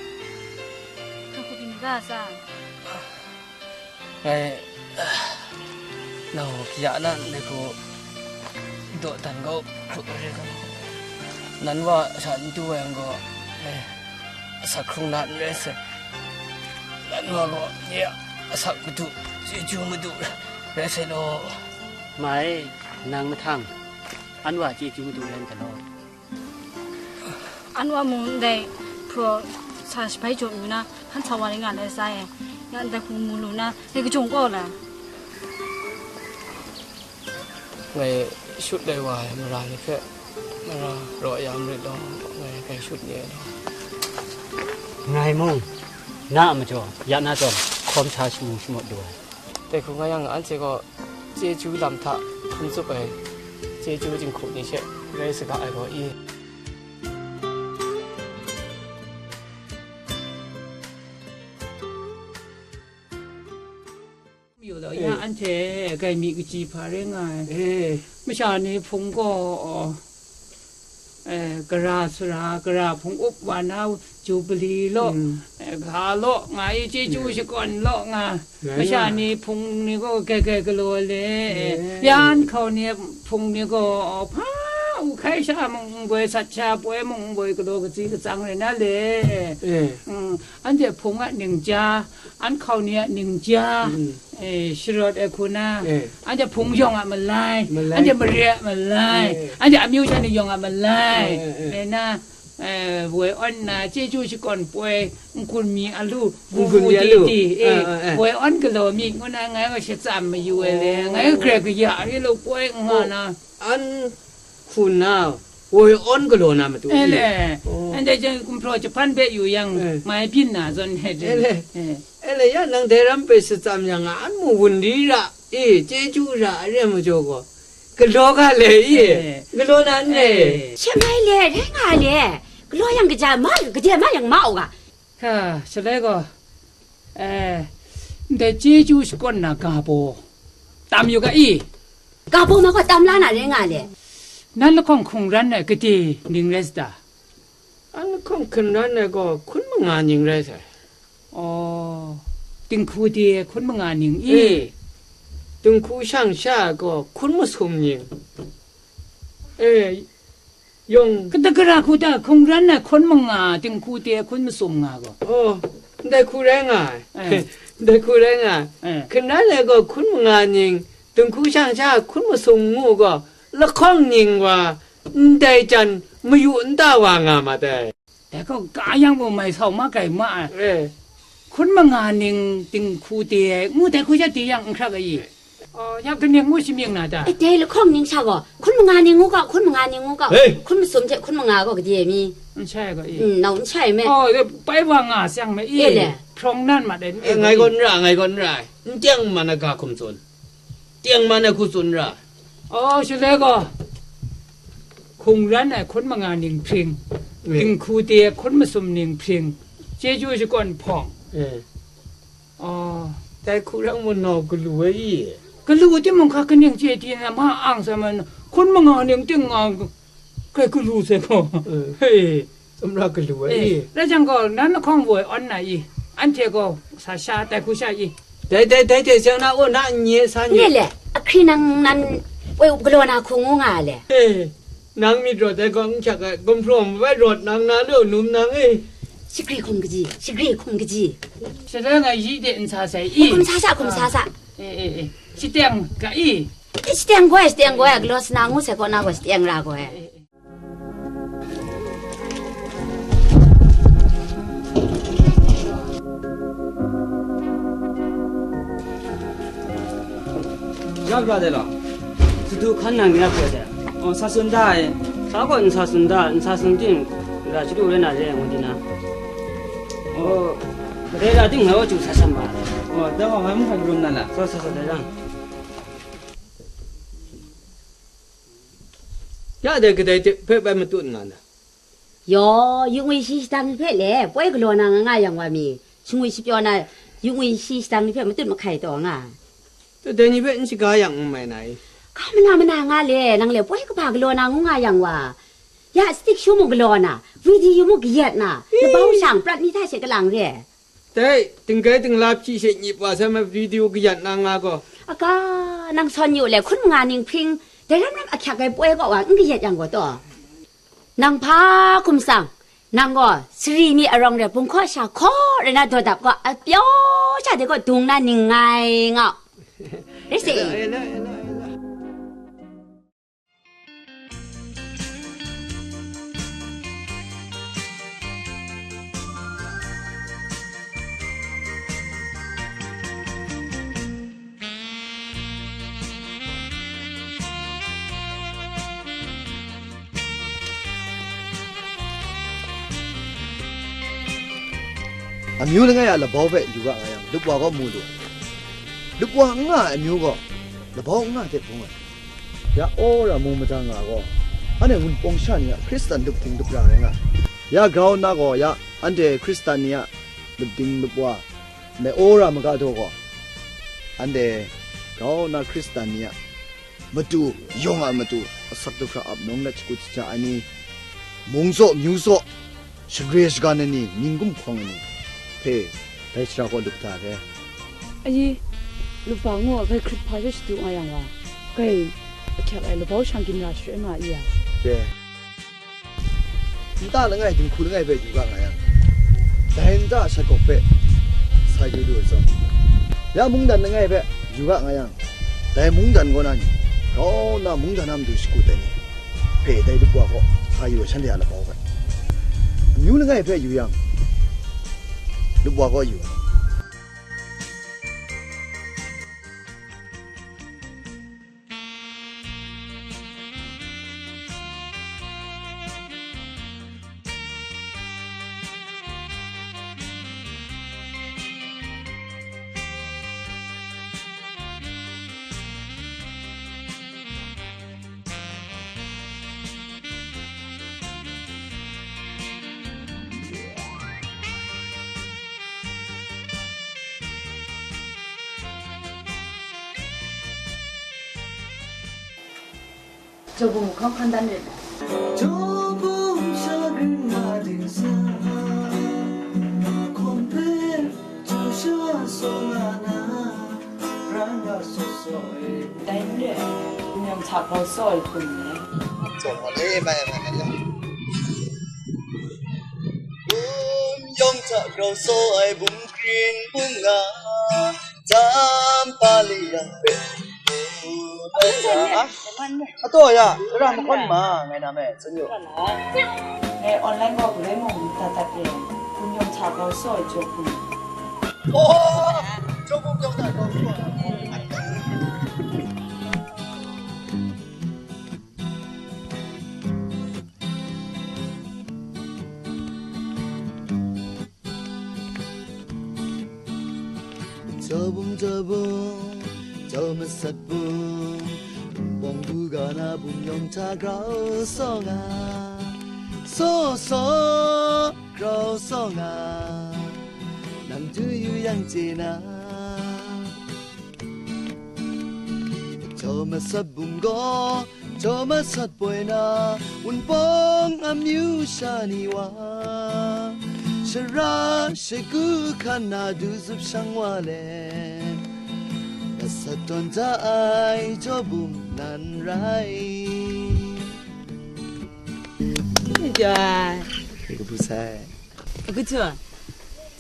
Hkra hku byin ga a sa? Ngai, nang hkya na ndai hku dawdan kau hkrup ai re ga, nan wa sha n du ai yang gaw, ngai asak hkrung na n rai sai. Nan wa gaw nye a asak madu, chyeju madu rai sai law. Mai, nang mahtang, anwa chyeju madu rai n ga law. Anwa mung ndai hpraw sa shabai jaw nna, hkan sa wa rai nga ai sa e, nga ndai hku mu lu na, ngai kajung kau la. Ngai shut lai wa ai mara ni hpe, mara raw ya marit law, ngai kai shut ni ai law. Ngai mung, na a majaw, ya na tawn, hkawm sa shamu shamawt lu ai. Dai hku nga yang, anhte gaw chyeju lam hta hpung tsup ai, chyeju jinghku ni she rai saga ai gaw i? Mayu law, ya anhte gaimi kaji hpa rai nga ai. Eh. Masha ni hpung gaw, eh, gara sara, gara hpung up wa na, Jubili law, eh, ga law, nga i chyeju shakawn law nga. Masha ni hpung ni gaw grai grai galaw le, eh, yan hkau ni hpung ni gaw hpa u hkai sha mung n boi, sat sha poi mung n boi, galaw katsi katsang rai na le. Eh. Mm, anhte hpung a ningja, an hkau ni a ningja, eh, sharawt ai hku na, eh, anhte hpung yawng a malai, malai, anhte mare a malai, eh, anhte amyu sha ni yawng a malai, eh, eh, eh, rai na, eh, woi awn na, chyeju shakawn poi, n-gun mi alu, n-gun mi alu, ti, ti, eh, eh, eh, woi awn galaw mi, ngu na ngai gaw shatsam mayu ai le, ngai gaw grai kaya re law poi n nga na. An hku na, woi awn galaw na matu e le. Oh. Anhte jan gumhpraw jahpan hpe yu yang, eh, mai byin na zawn he de. E le. Eh. E le, ya nang dai ram hpe shatsam yang, an mung wun di ra, e, chyeju ra, a re ai majaw gaw, galaw ga le, e, eh, galaw na n re. Eh. She mai le, rai nga le. Galaw yang kaja ma, kaja ma yang ma u ga. Ha, shaloi gaw, eh, ndai chyeju shakawn na ga baw tam yu ga i? Ga baw ma gaw tam la na rai nga le. Nan lahkawng hkungran ai gade ning rai sa ta? An lahkawng hkungran ai gaw hkun manga ning rai sai. Aw, dinghku de hkun manga ning i? Eh, dinghku shang sha ai gaw hkun masum ning. Eh, yawng. Kata gara hku ta hkungran ai hkun manga, dinghku de hkun masum nga gaw. Oh, ndai hku rai nga ai. Eh. Ndai hku rai nga ai. Eh. Hkungran ai gaw hkun manga ning, dinghku shang sha hkun masum ngu gaw, lahkawng ning wa, ndai jan mayu nta wa nga ma dai. Dai gaw ka yang gaw mai sau ma kai ma ai. Eh. Hkun manga ning dinghku de ai, ngu dai hku sha de yang n hkrak ai i? Oh, ya kaning ngu shi mying na ta? E, dai lahkawng ning sha gaw, hkun manga ning ngu ga, hkun manga ning ngu ga, Hei! Hkun masum hte hkun manga gaw gade ai mi? N shai gaw i? Mm, nau n shai me. Oh, e, pai wa nga siang me i? E le. Hprawng nan ma dai, e, ngai gaw n ra, ngai gaw n ra. N teng man ai ga hkum tsun. Teng man ai hku tsun ra. Oh, shaloi gaw, hkungran ai hkun manga ning hpring, E. Dinghku de ai hkun masum ning hpring, chyeju shakawn hpawng. E. Oh. Dai hku rang mung nau galu ai i? Galu timung hka kaning chye di na ma ang sa man, hkun manga ning ting nga kai galu sai gaw. E. Hei. Sumra galu ai i? Eh, rai jang gaw, nan lahkawng woi awn na i? Anhte gaw sa sha, tai hku sha i? Dai, dai, dai, dai, siang na, o, na, n nye, sa nye. Nye le, ahkri nang nan woi galaw na hku ngu nga le. Eh, nang myit rawt ai gaw n hkyak ai, gumhpraw mabai rawt nang na lu, num nang e. Shagri hkum kaji, shagri hkum kaji. Shada ngai yi de n sa sai i? Hkum sa sa, hkum sa sa. Eh, eh, eh. Shiteng ga i? Eh, shiteng gaw ai, shiteng gaw ai, galaw sa na ngu sai kaw na gaw shiteng ra gaw ai. Eh, eh. Ya bra de lo. Sudu hkan nang ya poi de. Oh, sa sun da e. Sa gaw n sa sun da, n sa sun ting, ra chadu rai na re, ngu di na. Oh, kadai ra ting ngai wa chu sa sham ba. Oh, da wa ngai mu hkai rum na la. Sa, sa, sa, dai lang. Ya dai kadai hte hpe bai matut nga na? Yaw, yungwi shi shadang ni hpe le, poi galaw na nga nga yang wa mi, shingwi shapyaw na, yungwi shi shadang ni hpe matut mahkai taw nga. Dai ni hpe n shaga yang n mai na i? Ga mana mana nga le, nang le poi kaba galaw na ngu nga yang wa. Ya, stick show mu galaw na, video mu kayat na, Ih! Labau shang prat ni hta she kalang re. Dai, tinggai tingla hpyi she nyip wa sai ma, video kayat na nga gaw. Aga, nang sawn yu le, hkun manga ning hpring, dai ram ram ahkyak ai poi kaw wa n kayat yang gaw taw. Nang hpa hkum sang, nang gaw sari mi arawng re, bung hkaw sha hkaw re na daw dap gaw, apyaw sha de gaw dung na ning ngai nga. Rai se. Ela, ela, ela, ela. Amyu langai a labau hpe yu ga nga yang, lup wa gaw mu lu ai. Lup wa n nga ai amyu gaw, labau n nga hte bung ai. Ya Ora mung mada nga gaw, anhte Wunpawng sha ni a Hkristan lup ding lup ra rai nga ai. Ya grau nna gaw, ya anhte Hkristan ni a lup ding lup wa, ndai Ora maga daw gaw, anhte grau nna Hkristan ni a matu, yawng a matu, asak du hkra ap nawng let shakut shaja ai ni, mung zaw, myu zaw, shagre shagan ai ni, mying gumhkawng ai ni hpe dai sara kaw lup da re. Ayi, lup wa ngu, gai hkrit hpa she shadu nga yang wa, gai ahkyak ai labau shang ginra sharai nga i ya? Re. Nta langai, dinghku langai hpe yu ga nga yang, dai nta shat gawk hpe sa yu lu ai zawn, ya mungdan langai hpe yu ga nga yang, dai mungdan kaw na ni, grau nna mungdan a matu shakut ai ni hpe dai lup wa kaw sa yu ai, shanhte a labau hpe. Amyu langai hpe yu yang, lup wa kaw yu ai. Jawbum hkawng hkan dan rit. Jawbum sha ring nga ding sa, hkawm hpe, Joshua saw nga na, pran ga saw saw e. Dai n re ai, bum yawng hta grau saw ai hpun ni. Zaw gaw le, mai, mai, mai, ya. Bum yawng hta grau saw ai bum kring bum nga, Zampa li yang pe. Ah? Ataw ya, ra mahkawn ma, ngai na me, tsun yu. Ngai online gaw galoi mung dat dat e, hpun yawng hta grau saw ai jaw hpun. Oh! Jaw hpun yawng hta grau saw ai. Jawbum, jawbum, jaw masat bum, bawng bu ga na bum yawng hta grau saw nga, saw saw grau saw nga, nang du yu yang chye na. Jaw masat bum gaw, jaw masat poi na, Wunpawng amyu sha ni wa, shara shagu hkan na du zup shang wa let, masat tawn ja ai jaw bum nan rai. Jai. Kabu sai. Akyu,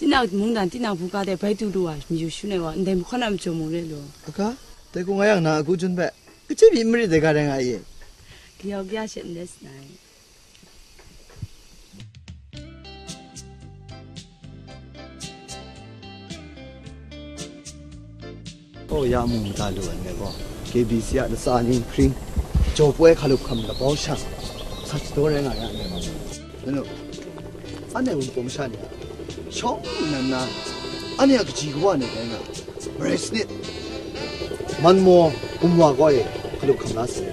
tinang mungdan, tinang buga de bai du lu wa, myu shu nai wa, ndai mahkawn a majaw mung re lu. Aka, dai ku nga yang na akyu jun hpe, kaji myit marit dai ga rai nga i? Kayau kaya she ndai sanai. Oh, ya mung mada lu ai me gaw, K B C a latsa ning hpring, jaw poi hkalup hkam labau shang, sat shadaw rai nga ya ndai ma. Nanu, anhte Wunpawng sha ni a, shawng nnan na, anhte a kaji kawa ni rai nga, marai sanit, man maw, gumwa gaw e hkalup hkam la sai.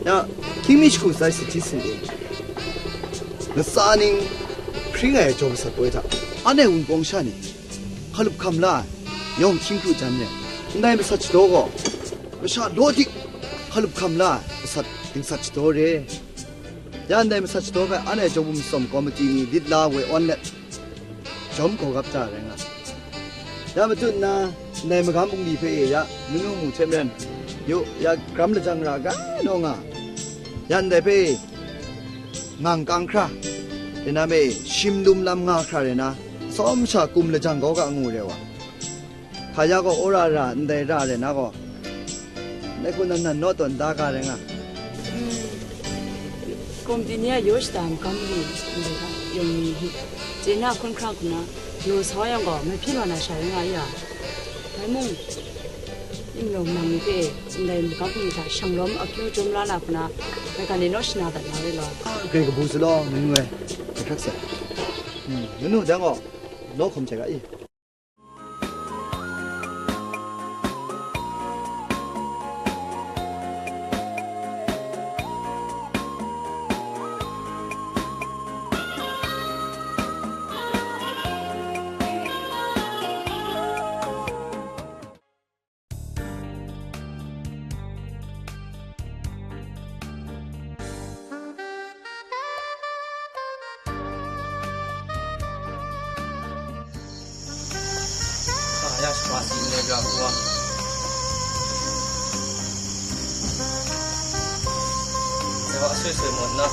Ya, hkying mi shagu sai sahti sahte, latsa ning hpring ai jaw masat poi hta, anhte Wunpawng sha ni, hkalup hkam la ai, yawng hkying kru jan re ai. Ndai masat shadaw gaw, masha law dik hkalup hkam la ai masat dingsat shadaw re. Ya ndai masat shadaw hpe anhte Jawbum Tsawm Komiti ni lit la woi awn let, jawm gawgap da rai nga ai. Ya matut nna, ndai magam bungli hpe e ya, nunu mu hte maren, yu, ya gram lajang ra ga naw nga, ya ndai hpe e, ngang kang hkra, rai na me, shim lum lam nga hkra rai na, tsawm sha kum lajang kau ga ngu re wa. Hka ya gaw, wora ra ndai ra rai na gaw, ndai hku nan nan naw tawn da ga rai nga. Komiti ni a yaw shada magam ni ndai ga yawng ni hte, chye na hkun hkra hku na, law sa yang gaw, mahpyi law na sha rai nga ya. Bai mung, Ning yawng nang ni hte ndai magam ni hta shanglawm akyu jawm la na hku na, ngai ga ni naw shana dat na re law. Grai kabu sa law, nang ngu ai, grai hkrak sai. Hmm, nunu dang gaw, law hkum hte ga i. Ka ya shawa si n rai ga hku wa. Dai wa soi soi mawn na,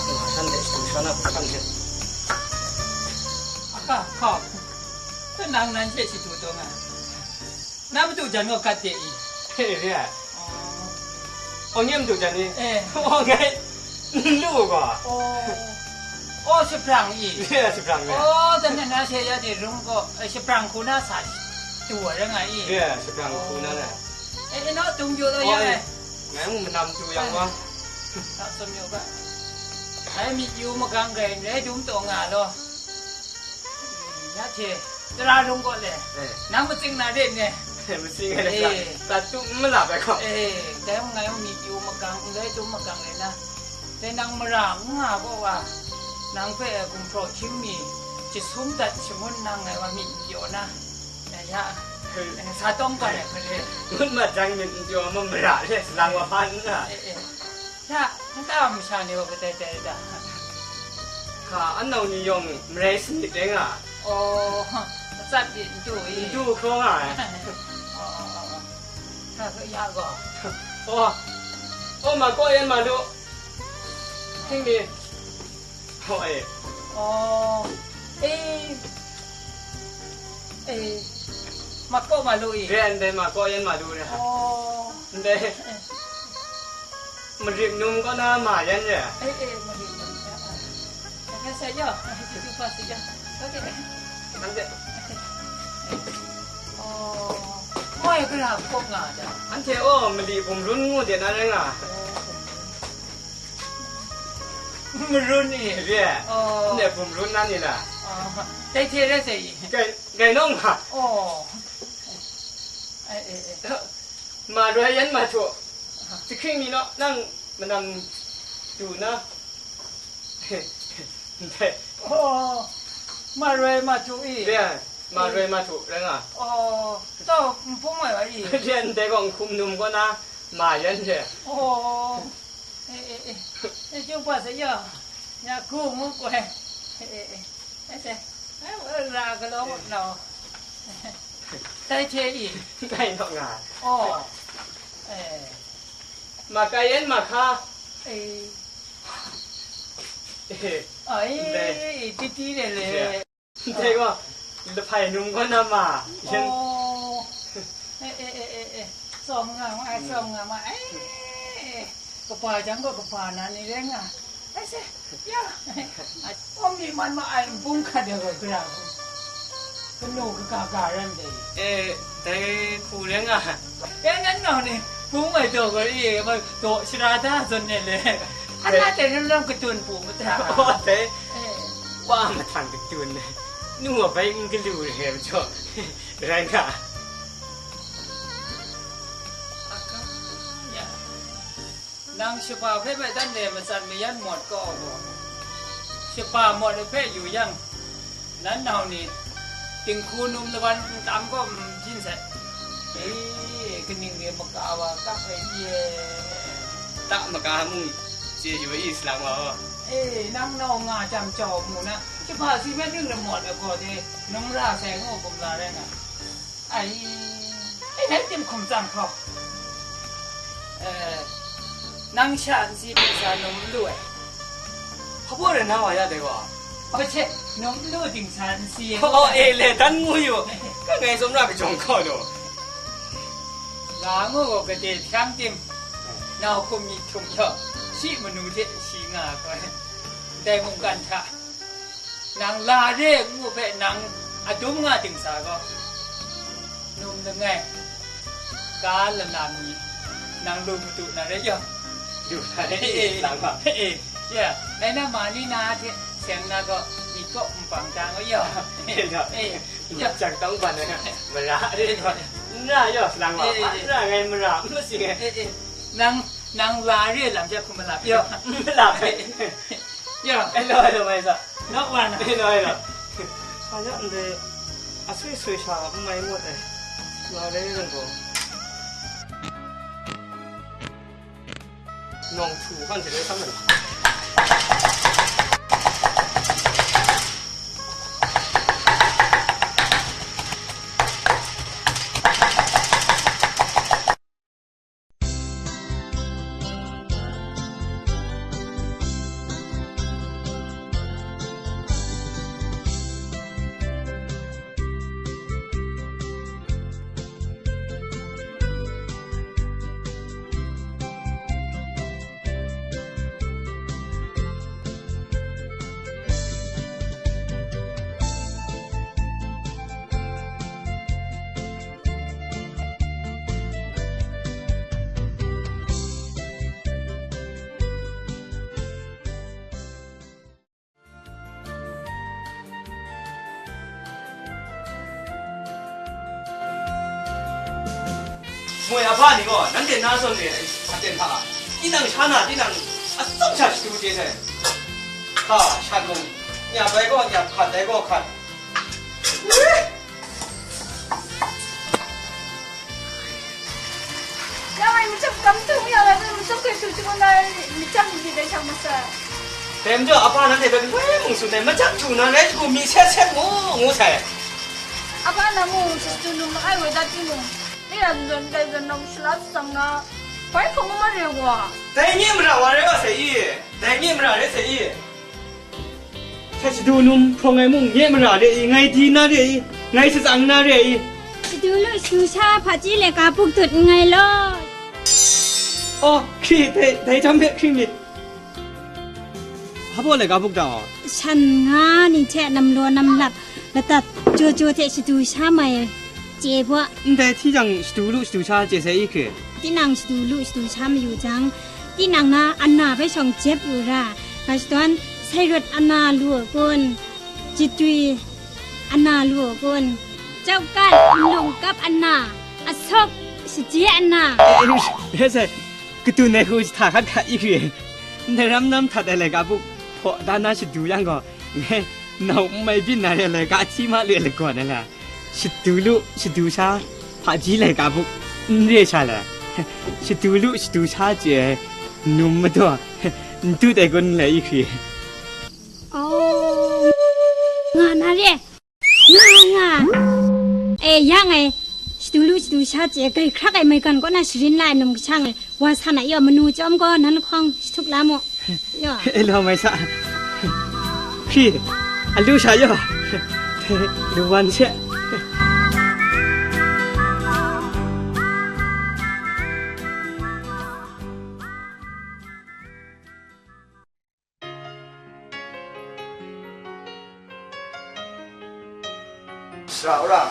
nga shan de shadu sha na hku hkang hte. Aka, hkau. Nang nan hte shadu taw nga. Na madu jan gaw gat de i? He, he. Oh. Oh, nye madu jan ni? Eh. Oh, ngai n lu gaw. Oh. Oh, shabrang i? He, shabrang e. Oh, dan na she ya de rung gaw, eh, shabrang hku na sa du wa rai nga i? He, shabrang hku na le. Eh, eh, naw dung jaw law Oh, ya eh. Ngai mung manam du yang wa. Ta sum yaw ga. Ai myit yu magang rai, rai dum taw nga law. Ya hte, tara lung kaw le, Eh. nang matsing na re ne? Matsing ai Eh. Sa, sa tu n malap ai gaw. Eh, dai mung ngai mung myit yu magang, ndai tu magang rai na. Dai nang mara n nga gaw wa, nang hpe gumhpraw hkying mi, jasum dat shangun nang ngai wa myit n pyaw na. Ya, ya. Eh. Eh, sa tawng gaw ai hkare. Ngut mat jang myit n pyaw ma mara le, salang wa hpa n nga. Eh, eh. Hta, nta masha ni gaw kadai dai da? Hka, anau ni yawng marai sanit rai nga. Oh, matsat di ntu i. Ntu hkraw nga ai. Oh, oh, oh, oh. Hta, hka ya gaw. Oh, oh, ma kaw yan ma lu. Hking ni. Oh, eh. Oh, eh. Eh, ma kaw ma lu i. Re, ndai ma kaw yan ma lu re. Oh. Ndai. Eh. Marit num kaw na ma yan re. Eh, eh, marit num. Ah, ah. Sa ya, sa ya. Sa ya. Okay. Nang de. Oh. Mai kara kok nga da. Anhte, oh, mali bum run ngu de na rai nga. Oh. Marun ni. Re. Oh. Ne bum run na ni la. Oh. Dai hte rai sai. Gai, gai nong ha. Oh. Eh, eh, eh. Ma roi yan ma htu. Jahkring ni naw, nang manam du na. Ndai. Oh, ma roi ma htu i. Ya, ma roi ma htu, rai nga. Oh, tau, npung mai wa i. Lian dai gaw nhkum num kaw na, ma yan hte. Oh, eh, eh, eh. Eh, chyum pa sa ya. Ya, ku ngu koi. Eh, eh, eh. Eh, eh. Eh, ra galaw no. Dai hte i. Dai naw nga. Oh. Eh. Ma kai yan ma hka. Eh. Eh. Ai, ndai. Titi le le. Ndai. Ndai gaw, lahpai num gaw na ma. Yan. Oh. Eh, eh, eh, eh, eh. Tsawm nga ma ai, tsawm nga ma ai. Eh, kaba jang gaw kaba na ni rai nga. Ai se, ya. Om ni man ma ai npung hkat de gaw gara. Kanu kaga ga ran de. Eh, dai hku rai nga. Ya nan nau ni, hpung ai daw gaw i, ma daw shara da zawn ne le. Ana dai lam lam katun pu mata. Oh, dai. Eh. Wa mahtang katun. Nu wa bai n galu re majaw. Rai nga. Aka, ya. Nang shaba hpe bai dan de matsat mayan mawt kaw gaw, shaba mawt ai hpe yu yang, nan nau ni, dinghku num lawan n tam gaw n byin sai. E, kaning re maka wa kap ai ye? Ta maka mung chye yu i, salang wa gaw. E, nang nau nga jam jau mu na, shaba si hpe ning lamawt ai gaw de, num ra sai ngu kumla rai nga. Ai, ai, dai tim hkum tsang hkau. Eh, nang sha nsi hpe sa num n lu ai. Hpa baw rai na wa ya dai wa? Aw, she, num n lu dingsa nsi. Oh, eh, le, dan ngu yu. Ka ngai tsawm ra kajawng hkau lu. Ga ngu gaw gade hpyang tim, nau hkum myit htum yaw, shi manu hte shi nga ai hkoi, dai mungkan hta. Nang la re ngu hpe nang a dum nga dingsa gaw, num langai, ga lala mi, nang lu madu na rai yaw. Lu na rai, eh, eh, lang ga. Eh, eh, ya, dai na ma ni na hte seng na gaw, myit kaw npang ta nga yaw. Eh, ya. Eh, ya. Jang tang ban na, mara re gaw. N ra yaw, lang ga. Eh, eh, eh. N ra ngai mara, n masing ai. Eh, eh. Nang, nang la re lam hte hkum malap yaw. Malap ai. Ya. Hello, hello, mai sa. Not one. Hello, hello. Kaya ndai, asui sui sha, mai mut ai. Nga le rin ko. Nong chu kan se le sam na. Moi a hpa ni gaw, nanhte na zawn re ai aten hta, tinang sha na, tinang atsawm sha shadu chye sai. Hka, shat mung, nya bai gaw, nya hkat dai gaw hkat. Ya ngai macam kam tu mi ala tu macam kai tu tu na macam di dai chang masa. Tem jo apa nanti bagi weh mungsu ne macam tu na ne ku mi set set mu ngu sai. Apa na mu sistu nu ma ai weh da tu mu. Ni la zon dai zon na mu shla tu sam na. Pai phong ma re wa. Dai ni mara wa re wa sai i. Dai ni mara re sai i. Hte shadu num hprawng ai mung nye mara re i, ngai di na re i, ngai shatsang na re i. Shadu lu shadu sha hpaji laika buk dut nngai law. Oh, hkri, dai, dai jam hpe hkring myit. Hpa baw laika buk ta aw? Shan nga ni hte namlaw namlap, latat jaw jaw hte shadu sha mai. Chye bwa. Ndai hti jang shadu lu shadu sha chye sai i hkri. Tinang shadu lu shadu sha mayu jang, tinang na ana hpe shawng jep yu ra, ga shadawn sai rawt ana lu a kun, jitwi ana lu a kun, chawkat nlung kap ana, asawk shaje ana. E, e, e, e, e, katun ai hku jahta hkat hkat i hkri. Ndai ram nam htat ai laika buk hpaw da na shadu yang gaw, ngai nau n mai byin na re ai laika ahti ma lu ai lagawn ai la. Shadu lu, shadu sha, hpaji laika buk, n re sha la. Shadu lu, shadu sha chye ai, num madaw, n dut ai kun lai i hkri. Oh, nga na re, nga, nga. E, ya ngai, shadu lu, shadu sha chye ai, grai hkrak ai maigan kaw na sharin la ai num kasha ngai, wa sa na yaw, manu chyawm gaw nan lahkawng shatup la mu. Yaw. E, law mai sa. Hkri, a lu sha yaw. Lu wan she. Sara wora,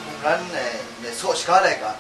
mungran e, mye saw shaga laika.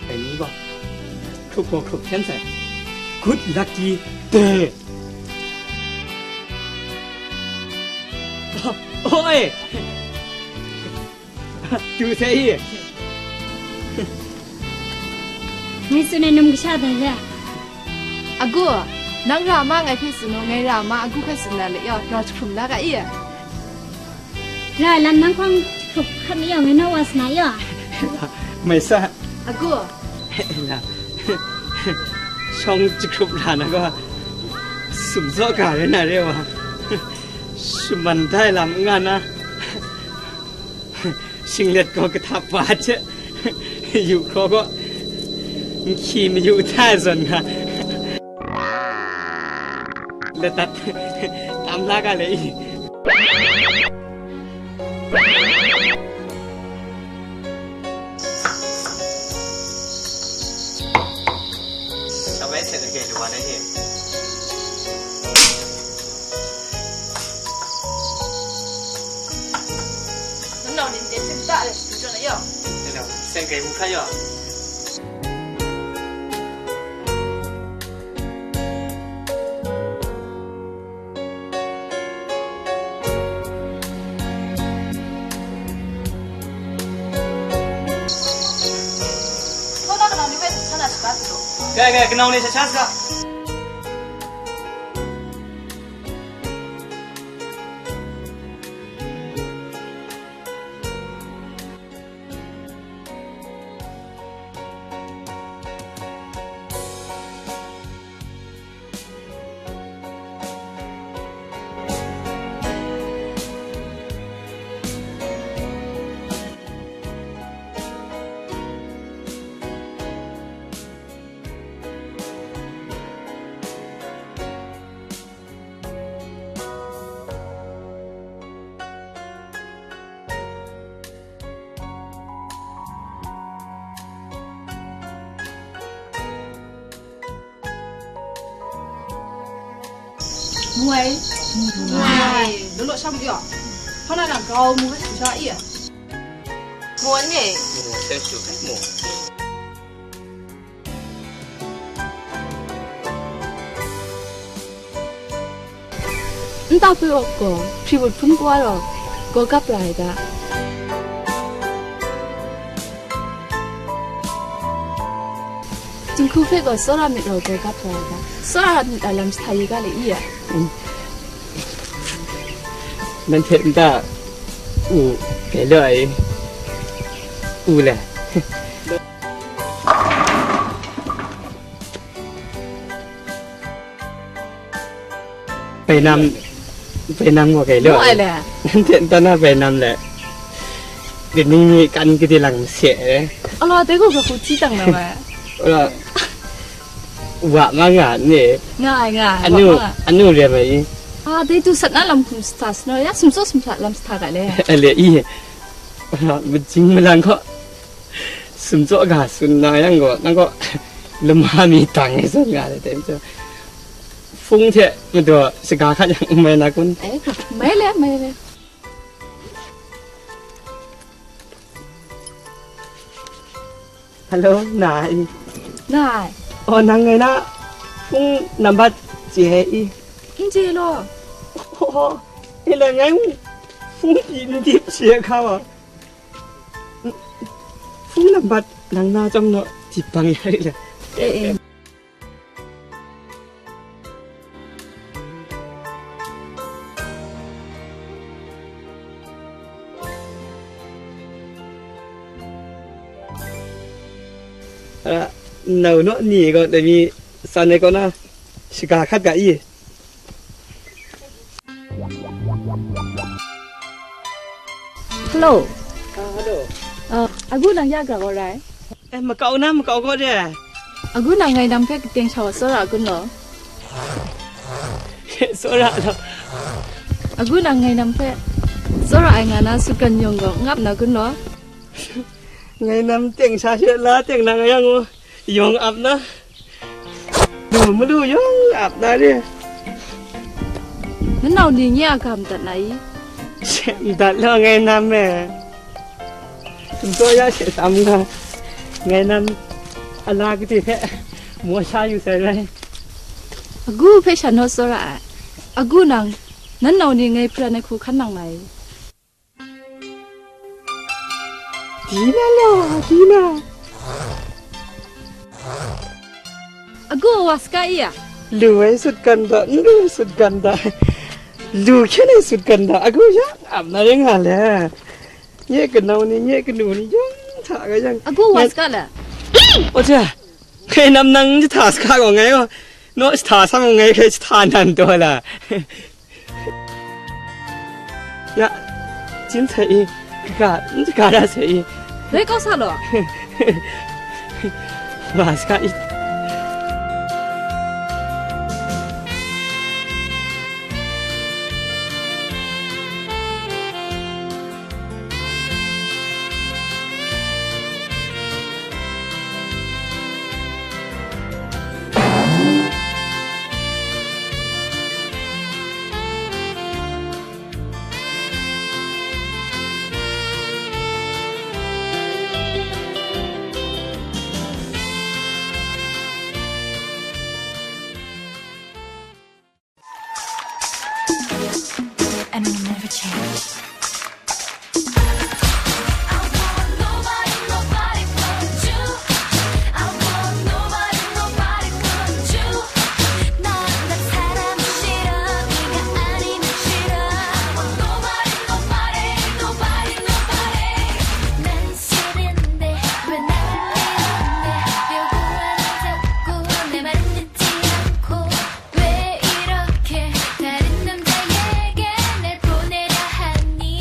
Dai ni gaw, hkrup gaw hkrup hkyen sai. Good lucky day. Oi! Du sai i. Ngai tsun ai num kasha dai re. Agu, nang ra ma ngai hpe tsun u, ngai ra ma agu hpe tsun na le yaw, ra jahkrum la ga i. Ra lam nang hkawng jahkrup hkam yaw, ngai naw wa sa na yaw. Mai sa. Agu. La. Shawng jahkrup la na gaw, sum zaw ga rai na re wa. Shaman dai lam n nga na. Shinglet gaw kahtap wa hte yu hkraw gaw, nhki mayu hta zawn nga, ladat tam la ga le i. Shabai se na ke duwa na hi. Nang nau nin ten sin ta le, du jaw na yaw. Hello, seng kai mu kha yaw. Hkaw na kanau ni hpe sa na shaga tu. Kai, kai, kanau ni sha sha saga. Mu ai. Mu ai. Lolo shang yo. Hana na gau mu ai sha iya. Mo ne? Mo, thank you. Mo. Nta hpe awk gaw, hpri wut hpun kau ai rau, gaw gap ra ai ga. Jinghku hpe gaw tsawra myit rau gaw gap ra ai ga. Tsawra myit a lam sahta ye ga le i ya? Nanhte nta u gailaw ai, u le. Bainam, bainam gaw gailaw ai. Nanhte nta na bainam le. Kaning ni kan kadi lang mase ai. Ala, dai gaw hku hti tang na wa. Ala, wa ma nga ni. Nga ai, nga ai, anu, wa ma nga. Anu re mai. A, dai tu sat na lam hkum sahta sano, ya sumsaw sumsa lam sahta ga le. Ale i. Ala, majing malang gaw. Sumsaw ga tsun na yang gaw, nang gaw lama mi tang e tsun nga le, dai majaw. Hpung hte madaw shaga hkat yang n mai na kun? Eh, mai le, mai le. Hello, na i? Na ai. Oh, nang ngai na hpung nambat chye i? N chye law. Oh, i la ngai hpung pyi n dip chye hka wa. Hpung nambat nang na chyawm naw dip bang ya ri le. Eh, eh. A, nau naw ni gaw dai mi san ai kaw na shaga hkat ga i? Hello. Ah, hello. Ah, agu nang ya ga gaw rai? Eh, makau na, makau gaw de. Agu nang ngai nam hpe kateng sha wa tsawra a kun law? Tsawra law. Agu nang ngai nam hpe tsawra ai nga na sutgan yawng gaw n ap na kun law? Ngai nam teng sha she la teng na nga yang gaw, yawng ap na. Lu malu yawng ap na re. Na nau ni nye a ga madat na i? She madat law ngai nam e. Sumsaw ya she tam ga. Ngai nam a la kade hpe maw sha yu sai rai. Agu hpe sha naw tsawra ai. Agu nang, nan nau ni ngai pran ai hku hkan nang na i? Dina la, dina. Agu wa saga i ya? Lu ai sutgan da, n lu ai sutgan da. Lu hkyen ai sutgan da, agu ya ap na ring nga le. Nye kanau ni, nye kanu ni, yawng hta ga yang. Agu wa saga la. O ja, ngai nam nang jahta saga gaw ngai gaw, naw jahta sam gaw ngai hkai jahta nan taw la. Ya, jin sai i, kaga, n kaga da sai i. Dai kau sa law. Wa saga i. And we never change. 왜 이렇게 다른 남자에게 날 보내려 하니?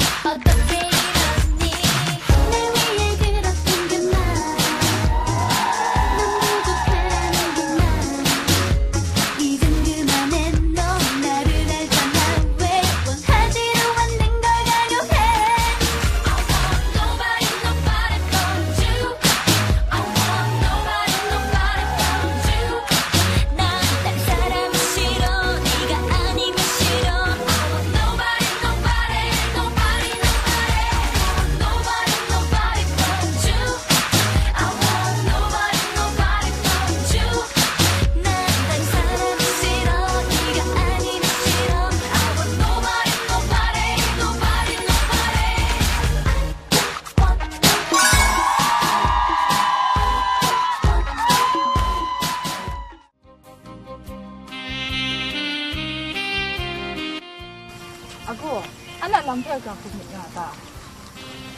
Agu, an a lam hpe ga hku myit nga a ta?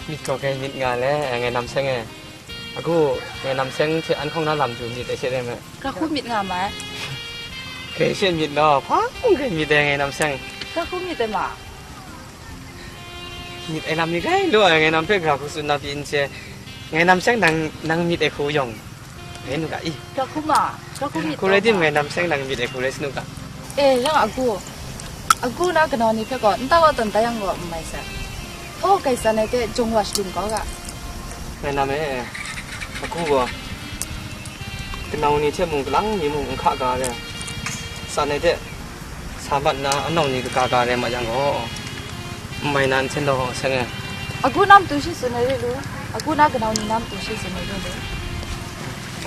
Myit gaw, ngai myit nga le, ngai nam seng e. Agu, ngai nam seng hte an hkawng na lam du myit ai she rai me. Ga hku myit nga ma ai. Ngai she myit law, hpa mung ngai myit ai, ngai nam seng. Ga hku myit ai ma. Myit ai lam ni grai law ai, ngai nam hpe ga hku tsun na pyi n chye. Ngai nam seng nang, nang myit ai hku yawng, ngai nu ga i. Ga hku ma, ga hku myit. Hku rai tim, ngai nam seng nang myit ai hku rai sanu ga. E, yang agu, agu na kanau ni hpe gaw, nta wa tawn da yang gaw, n mai sai. Hpaw kai san ai hte jung wa shalum kau ga. Ngai nam e, agu gaw, kanau ni hte mung, kalang ni mung n hka ga ai, san ai hte, sa mat nna, anau ni kaga ga rai ma yang gaw, n mai na n hten law, seng e. Agu na matu shi tsun ai re lu, agu na kanau ni na matu shi tsun ai re lu.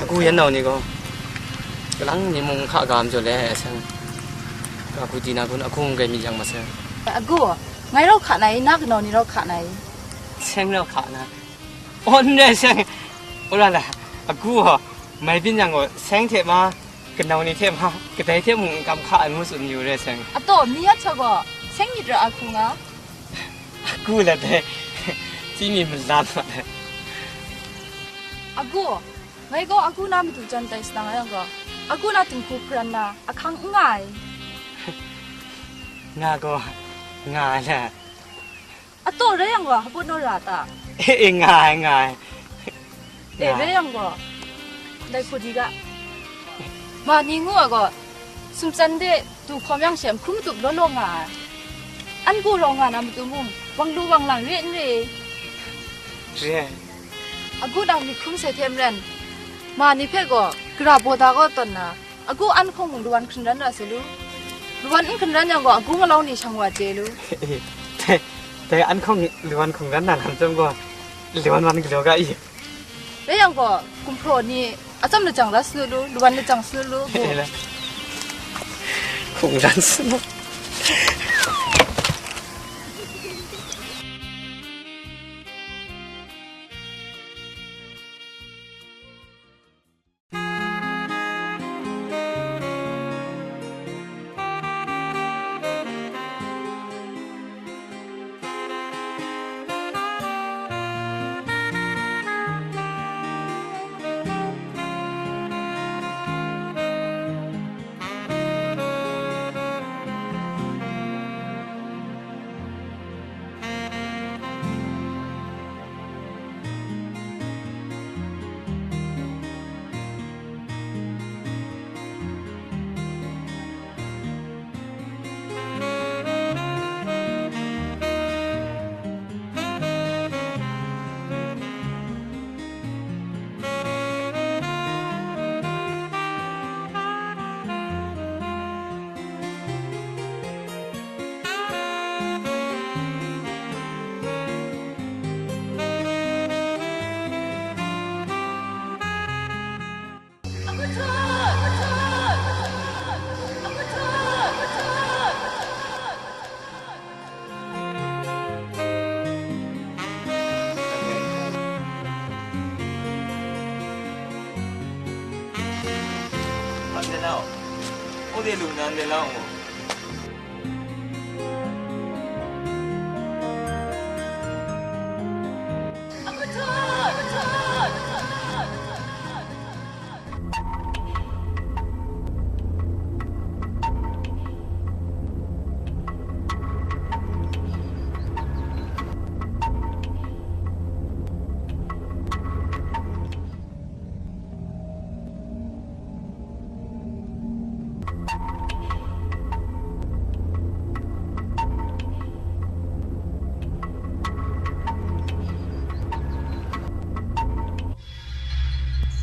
Agu yan nau ni gaw, kalang ni mung n hka ga majaw le, seng. Agu di na gun, agu n grai myit yang ma seng. Agu, ngai rau hka na i, na kanau ni rau hka na i? Seng rau hka na. Awn re seng. Ora la, agu gaw, mai byin yang gaw, seng hte ma, kanau ni hte ma, kadai hte mung n kam hka ai ngu tsun yu re seng. Ataw, mi yat sa gaw, seng myit ra a hku nga? Agu la dai, chyi mi malan ma dai. Agu, ngai gaw agu na matu jan tai sanang yang gaw, agu na dinghku hparan na, ahkang n nga ai. Nga gaw, nga ai le. Ataw rai yang gaw, hput naw ra ta? E, e, nga ai, nga ai. E, nga ai. Rai yang gaw, ndai hku di ga. Ma ni ngu ai gaw, sumtsan de du hkawm yang she, hkrum tup law law nga ai. An gaw rawng nga na matu mung, wang lu wang lang re n re? Re ai. Agu dang myit hkrum sai hte maren, ma ni hpe gaw, gara baw da gaw tawn na, agu an hkawng mung lawan hkungran ra sai lu. Lawan n hkungran yang gaw, agu malau ni shang wa chye lu. Dai, dai an hkawng lawan hkungran na lam chyawm gaw, lawan wan galaw ga i? Dai yang gaw, gumhpraw ni atsam lajang la sanu lu, lawan lajang sanu lu, gu. Hkungran sanu.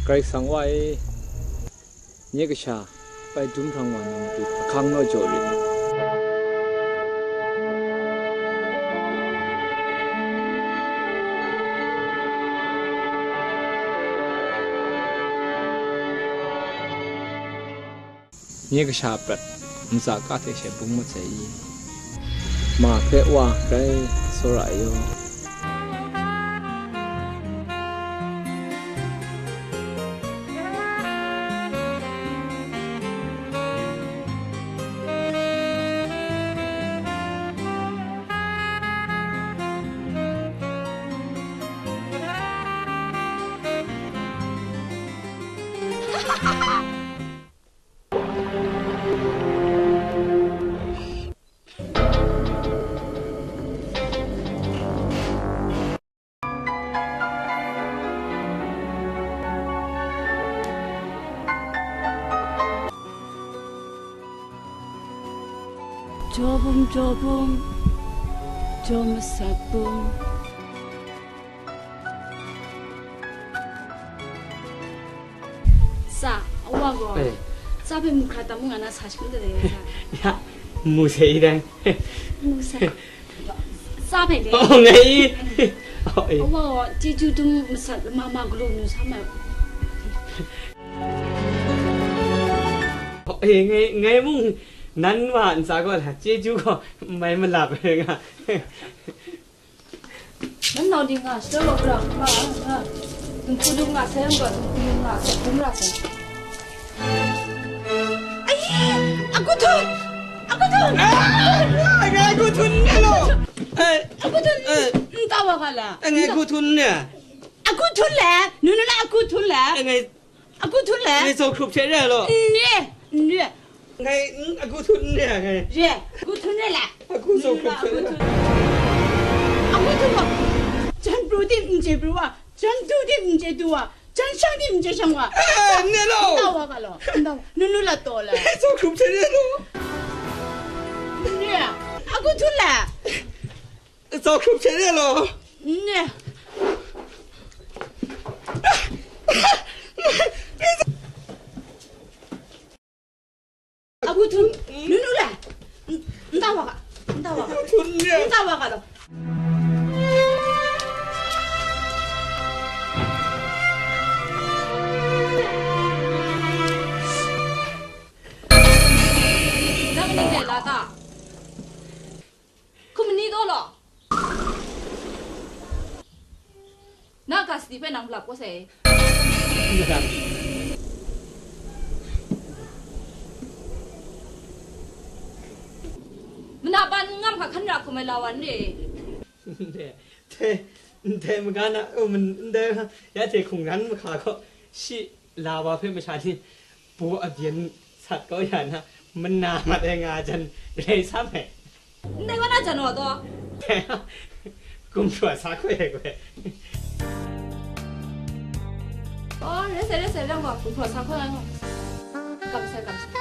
Karai Kasang Wa e, nye kasha bai dum hprang wa na matu ahkang naw jaw rit. Nye kasha prat, ntsa ka hte she bung mat sai i? Ma hpe Wa grai tsawra ai yaw. Jaw bum, jaw bum, jaw masat bum. Sa, a wa gaw, eh, sa hpe mu hkra tam mu nga na sa shangun de de, sa. Ya, mu sai i dang. Mu sai. Sa hpe de. Oh, ngai i. Oh, eh. A wa gaw, chyeju dum masat lama ma galu nu sa ma. Oh, eh, ngai, ngai mung nan wa ntsa gaw la, chyeju gaw mai malap nga. Nan nau ding nga, shadaw wa bra, nga, nga. Dungku dung nga, sayang gaw, dungku dung nga, sa dung ra sa. Ai, a ku htun! A ku htun! Ah! Ngai a ku htun ne lo! Eh, a ku htun, eh, n ta wa ga la. Ngai a ku htun ne. A ku htun le, nu nu na a ku htun le. Ngai A ku htun le? Ngai zaw hkrup hte re ai law. N re, n re. Ngai, n, a ku htun n re ai ngai. Re, a ku htun re le. A ku zaw hkrup hte re ai. A ku htun wa. Jan pru tim n chye pru wa, jan tu tim n chye tu wa, jan shang tim n chye shang wa. Eh, n re law. N da wa ga law. N da wa. Nu nu la taw le. Ngai zaw hkrup hte re ai law. N re. A ku htun le? Zaw hkrup hte re ai law. N re. A ku htun, nu nu le? N, n da wa ga, n da wa ga. N re. N da wa ga law. Nang ning de la ta? Hkum mani taw law? Na ga sadi hpe nang lap kau sai. Mana ban n ngam hka hkan ra hkum ai la wan re. Ndai, ndai, ndai maga na, um, ndai, ya hte hkungran mahka gaw, shi, la wa hpe masha ni baw abyen sat kau ya na, mana mat ai nga jan rai sa mai. Ndai wa na jan wa taw? Gumhpraw sa hkoi ai hkoi. Oh, rai sai, rai sai, rai wa, gumhpraw sa hkoi ai nga. Kam sai, kam sai.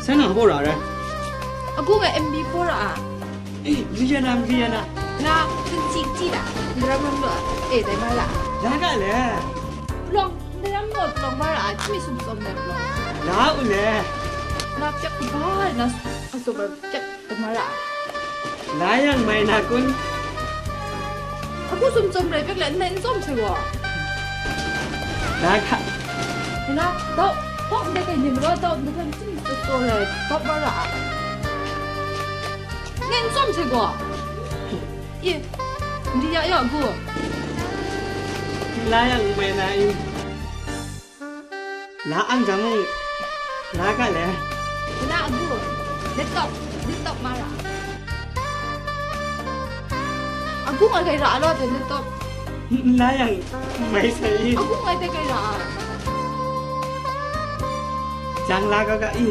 Sai nang hpaw ra rai? Agu ngai M B hpaw ra a. Eh, mali ya na, mali ya na. Na, hpun chyi chyi da, ndaram ram law, eh, dai ma ra. La ga le? Palawng, ndaram law, palawng ma ra a, hti mi sum tsawm ai palawng. La u le? Na pyak kaba ai, na sum, a sum ai pyak. Tamara. La yang mai na kun? Agu sum tsawm rai pek le, nai n tsawm sai gaw. La hka. Nina, dau, dau ndai kai ni mara, dau ndai kai ni tsawm rai, dau mara. Nai n tsawm sai gaw. I, ndi ya ya gu. La yang mai na i. La ang jang mung, la ga le. La agu, laptop, laptop mara. Agu ngai kai ra alo de laptop. La yang mai sai. Agu ngai de kai ra. Jang la ga ga i.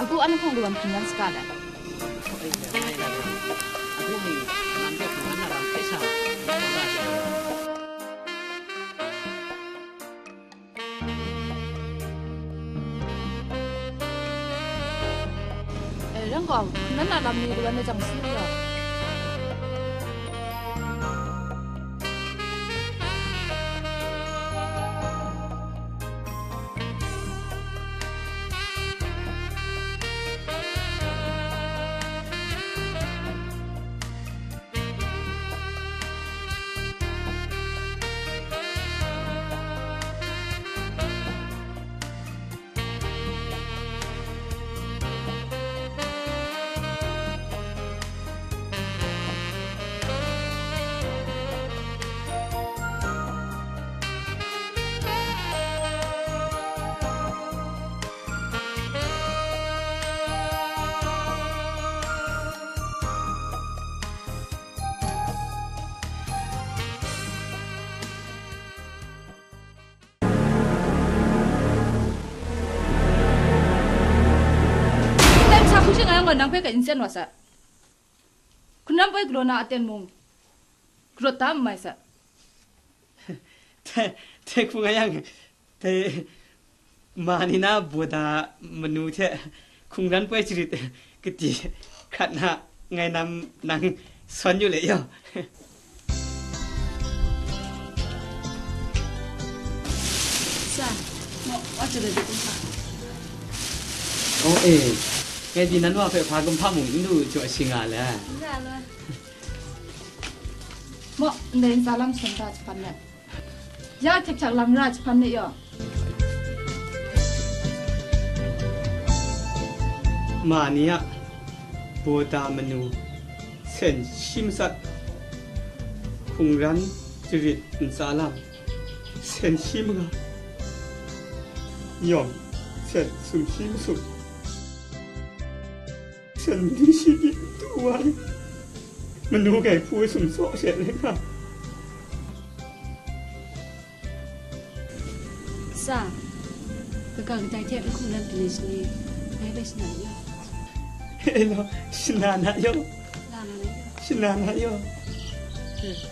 Agu an hkawng lawang hpring yang saga let. Eh, rai gaw, nan na lam ni lawang na jang si rawt. Nga yang gaw nang hpe kai n sen wa sa. Hkungran poi galaw na aten mung, karawt da n mai sa. Dai, dai hku nga yang, dai ma ni na Buddha manu hte hkungran poi jarit kati hkrat na ngai nam nang sawn yu le yaw. Sa, mo, wa chale de kumhpa. Oh, eh. Ngai di nan wa hpe hpa kumhpa mung n lu jaw shi nga le. Nga lo. Mo, ndai ntsa lam shanhta jahpan let, ya hkyap hkyap lang ra jahpan let yaw. Ma ni a Buddha manu sen shi matsat, hkungran jarit ntsa lam sen shi manga, yawng sen sumshi masum, sen mali shi di tu wa ai, manu kai hpu sumsaw she rai nga. Sa, kaga kadai hte n hkum lam pyi ni shi ni, ngai hpe shana na yaw. E law, shana na yaw. Shana na yaw. Shana na yaw.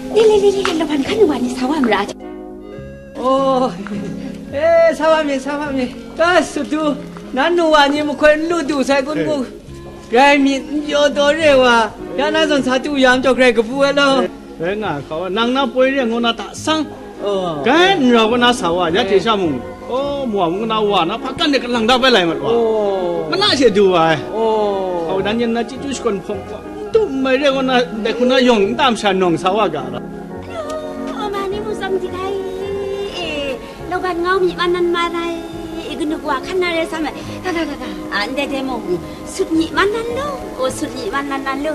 Ni, ni, ni, ni, ni, laban hkan wa ni sa wa mara. Oh, eh, sa wa mi, sa wa mi. Ka Sutu, nan nu wa ni mahkoi n lu du sai kun mu. Grai mi n jaw taw re wa, ya na zawn sa tu yam jaw grai kabu ai law. Rai nga hkau, nang na poi re ngu na ta sang. Oh. Gai n rau na sa wa, ya hte sha mung. Oh, mwa mung na wa na, hpa kan de kalang da bai lai mat wa. Oh. Mana she du wa ai. Oh. Hkau dan yen na chyeju shakawn hpawng, n tum mai re ngu na, dai hku na yawng n tam sha nawng sa wa ga ra. Alo, o ma ni mu tsam di gai. Eh, Laban ngau mi man nan ma rai, i kanu wa hkan na rai sam ai. Ga, ga, ga, ga. A, ndai dai mung, sut mi man nan lu. O, sut mi man nan nan lu.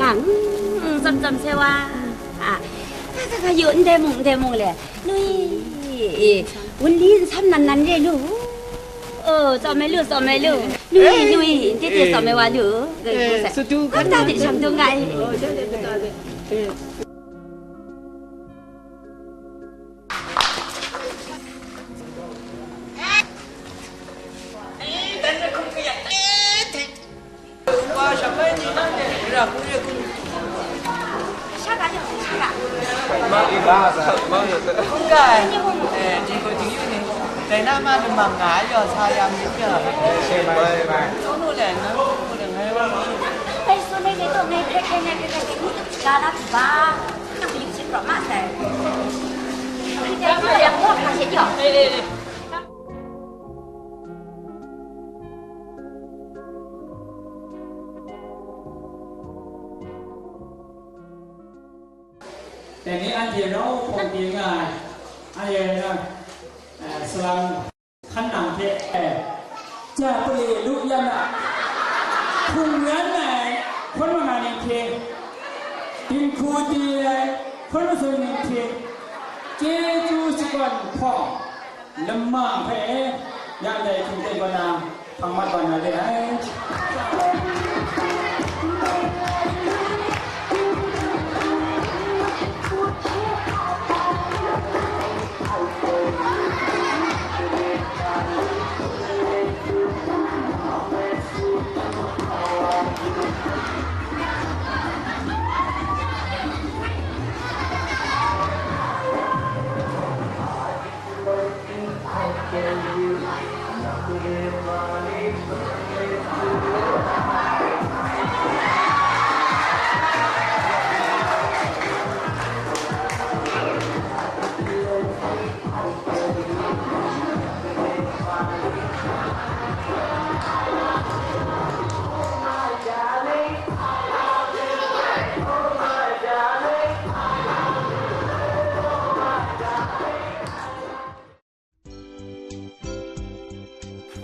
Gang, mm, tsam tsam se wa. A, ga, ga, ga, yu, ndai mung, ndai mung le. Nui, i, wun li nsam nan nan re lu. O, tsawm ai lu, tsawm ai lu. Nui, nui, ndai dai tsawm ai wa lu. Ga, ga, ga. Sutu hkan ta di shang dung ga i. Ngai gaw ngai hkrai hkrai, ngai hkrai hkrai, ngai ni tup shaga la hkra, nang mayu hte hkra ma sai. Hkrit ai hkrit ai yang gaw hkra she jaw. Dai ni anhte rau hpawng pyi nga ai, anhte na, eh, salang hkan nang hte, eh, ja pale lu yan a, hkungran ai hkawn manga ni hte, dinghku di ai hkawn masum ni hte, chyeju shakawn hpawng, Lamang hpe, yang dai htingteng kaw na hpang mat wa na re ai.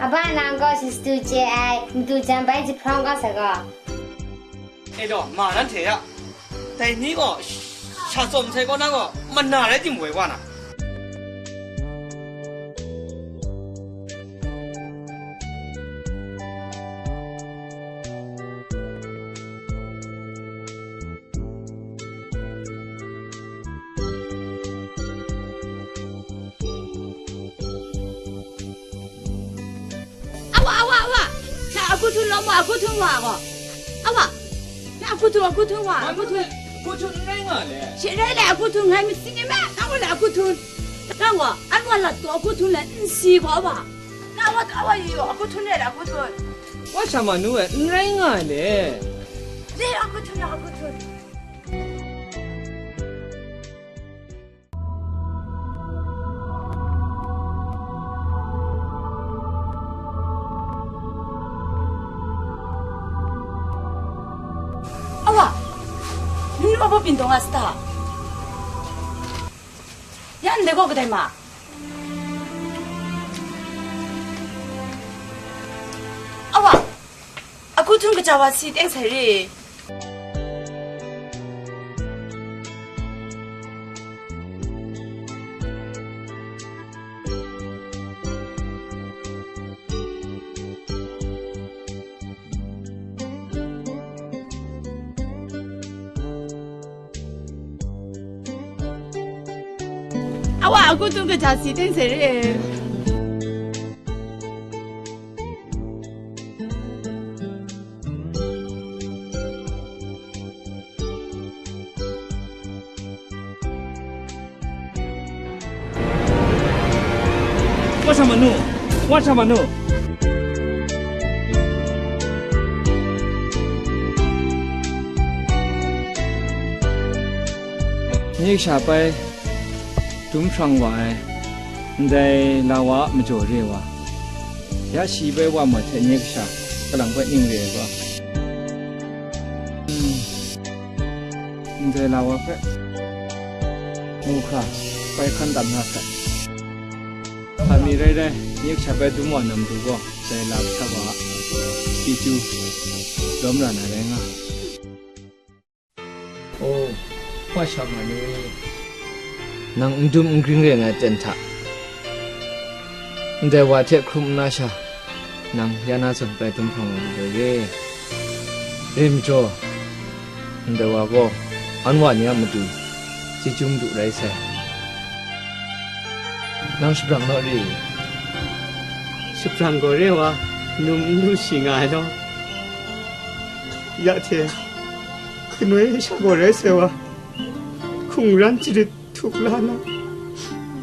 A ba nang gaw sistu chye ai, madu jan bai jahprang kau sai gaw. E daw, ma nanhte ya. Dai ni gaw, sha tsawm sai kaw na gaw, mana rai tim woi wa na. Awa, awa, awa! Sha a hku htung law mu, a hku htung wa gaw. Awa! Sha a hku htung, a hku htung wa, a hku htung. Hku htung n rai nga le. She rai le, a hku htung ngai matsin ni me, nang wa le a hku htung. Nang wa, an wa lat taw a hku htung le, n si gaw awa. Nang wa, awa yu yu, a hku htung rai le, a hku htung. Wa sha ma nu e, n rai nga le. Le, a hku htung, a hku htung. Awa! Nang wa baw byin taw nga sa ta? Ya ndai gaw kadai ma? Awa! A hku htung kaja wa si teng sai re. Awa, a hku htung kaja si teng sai re. Wa sha ma nu, wa sha ma nu. Nye kasha pai dum hprang wa ai, ndai la wa a majaw re wa, ya shi bai wa mat hte nye kasha kalang bai ning re ai ga. Hmm. Ndai la wa hpe, mu hkra, bai hkan tam na hkra. Hpa mi rai rai, nye kasha bai dum wa na matu gaw, dai la hkra wa a, chyeju, lawm ra na rai nga. O, wa sha ma ni, nang n dum n gring ring ai ten hta, ndai wa hte hkrum nna sha, nang ya na zawn bai dum hpang wa lu ai re. Re majaw, ndai wa gaw, an wa ni a matu, chyeju madu rai sai. Nang shabrang naw re? Shabrang gaw re wa, num n lu shi nga ai law. Ya hte, kanoi sha gaw rai sai wa, hkungran jarit htuk la na,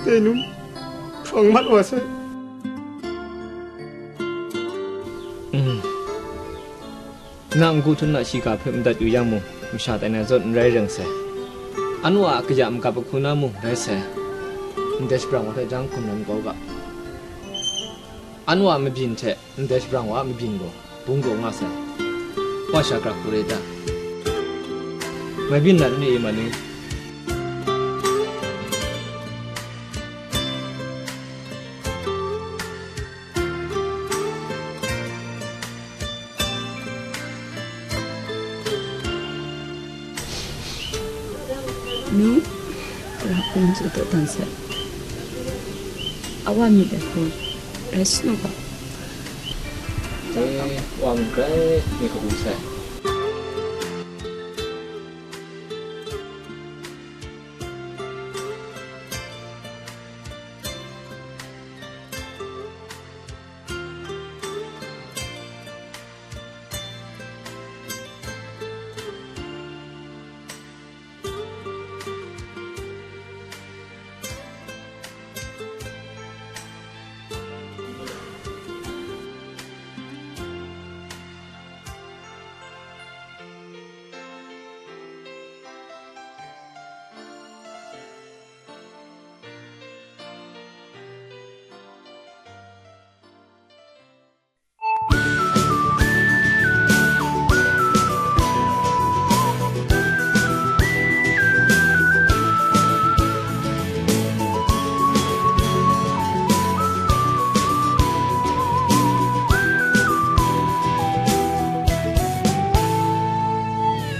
dai num hprawng mat wa sai. Mm. Nang n-gu htum na shiga hpe madat yu yang mung, masha tai na zawn n rai ring sai. Anu a kaya magap ahku na mung rai sai. Ndai shabrang wa hte jang hkum nan kau ga. Anu a mabyin hte ndai shabrang wa a mabyin gaw bungdaw nga sai. Wa sha krak hku rai ta? Mai byin dat n re e, Manu. Nu, ra hpung tsu taw dan sai. A wa myit ai hku rai sanu ga. E, wa myit rai myit hku sai.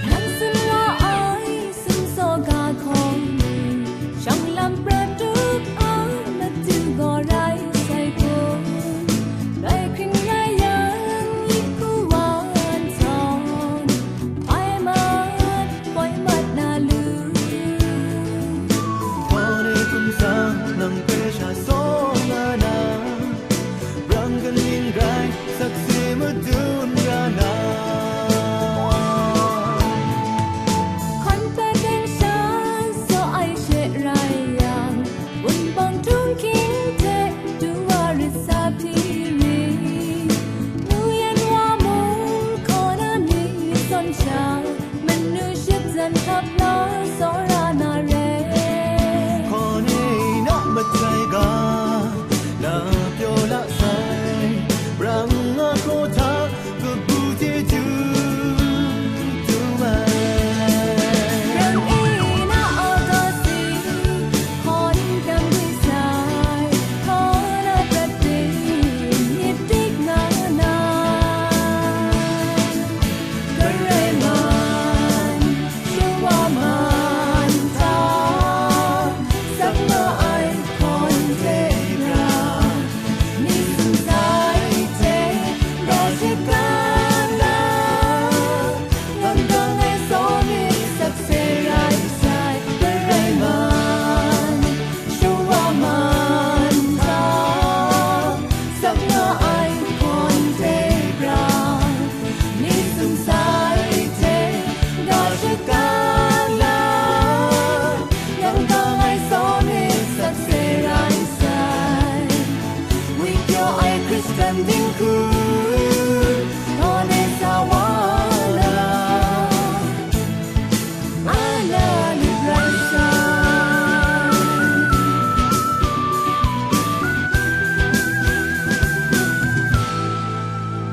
Nang tsun wa ai sumsawga hkawng ni, shang lam prat tup ai matu gaw rai sai kun, bai hkring rai yang, yu hku wa nhtawm, bai mat, poi mat na lu. Hkawhne hkum sa, nang hpe sha sawng na na, rang kaning rai, sakse madun ya na. Hkan pateng sha saw ai she rai yang, wunpawng htunghking hte du wa rit sa hpyi ri, nu yan wa mung hkaw na mi zawn sha, manu ship zan hkap la tsawra na re. Hkawhne na matsai ga, na pyaw la sai, rang nga hkraw hta kabu chyeju dum ai. Rang e na a ga si, hkawn dam gwi sai, hkawn a prat ting myit dik nga na. Karai man, shawa man hta, sak na ai hkawn hte bra, mi sumsai hte ga shaga la, ngang gang ai saw myit sakse rai sai, karai man. Shawa man hta, sak na ai hkawn hte bra, mi sumsai hte ga shaga la, ngang gang ai saw myit sakse rai sai. Ngwi pyaw ai Hkristan dinghku, hkawn e sa wa na. Ana lit rai sai.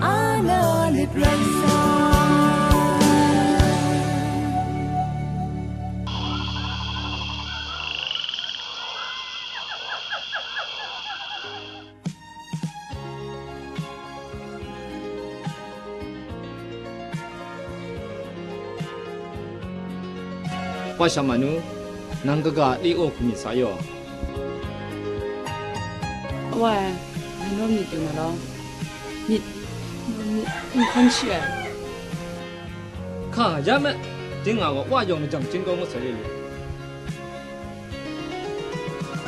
Ana lit rai sai. Wa sha ma nu, nang kaga a le aw hku myit sa yaw. Awa e, nang naw myit yu nga law. Myit, myit, n hkawn shi ai. Hka, ya me, ting nga gaw, wa yawng ni jang chying kau ngut sai le lu.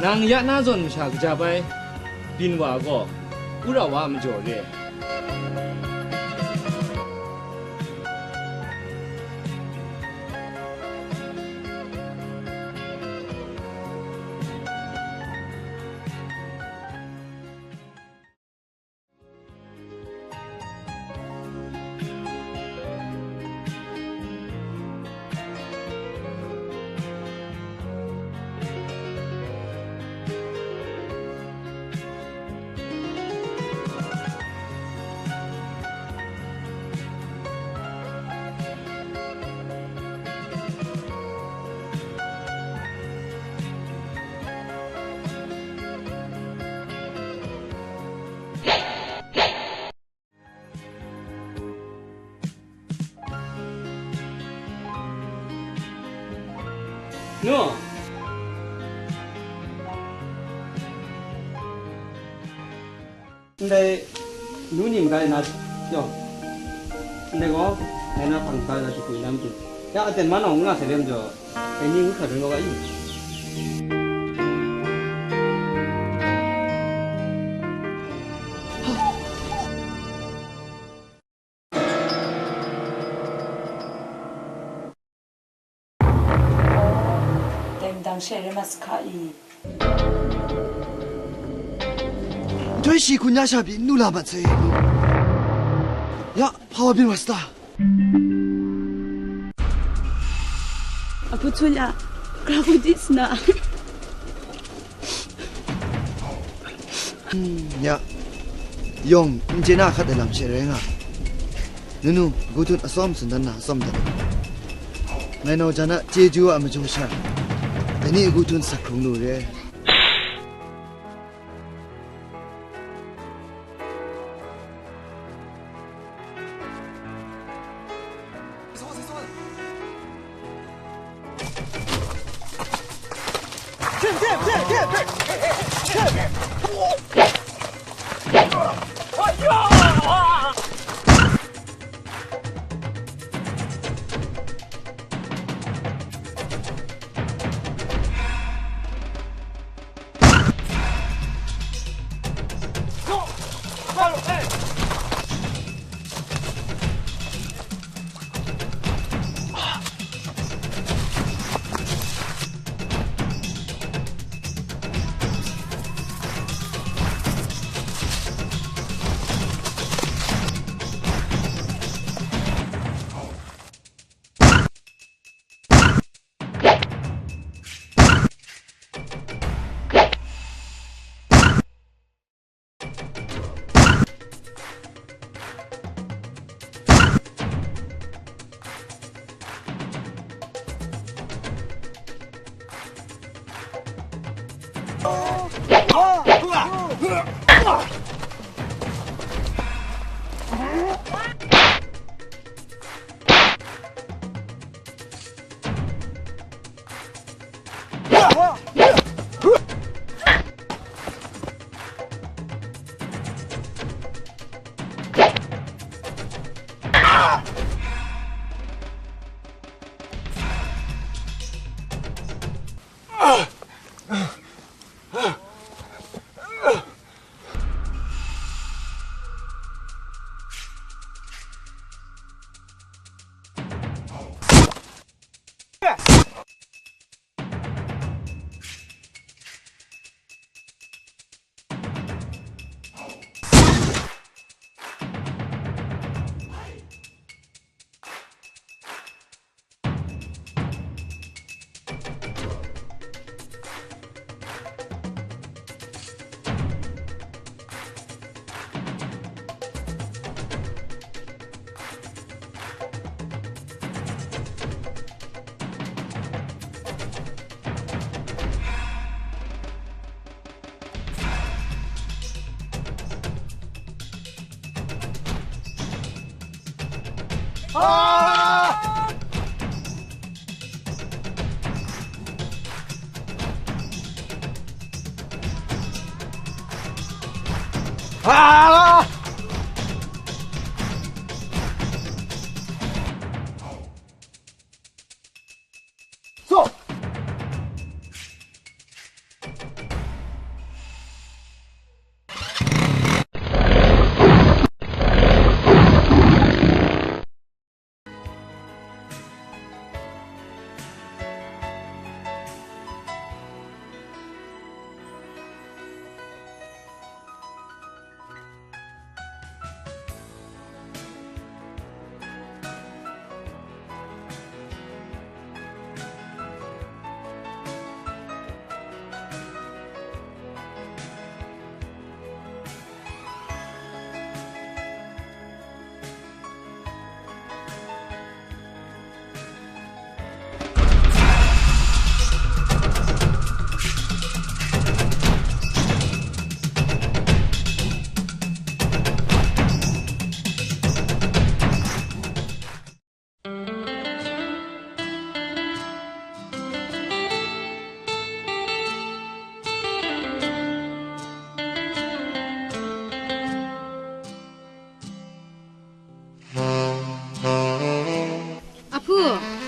Nang ya na zawn masha kaja bai, byin wa gaw, wora wa a majaw re. Nu. Ndai nu ni maga na jaw, ndai gaw, ngai na hpang sa na shakwi na matu, ya aten ma nawng n nga sai re majaw, dai ni ngu hkra dun kau ga i? Dai madang she rai mat sa hka i? Nhtoi shi hkun ya sha pyi n lu la mat sai. Ya, hpa wa byin wa sa ta? Apu chun ya, kra ku di sna. Hmm, ya. Yawng, n chye na hkat ai lam she rai nga. Nunu, gu htum atsawm tsun dan na atsawm dat. Ngai nau jan a chyeju a majung sha, dai ni a gu htum sak hkrung lu re.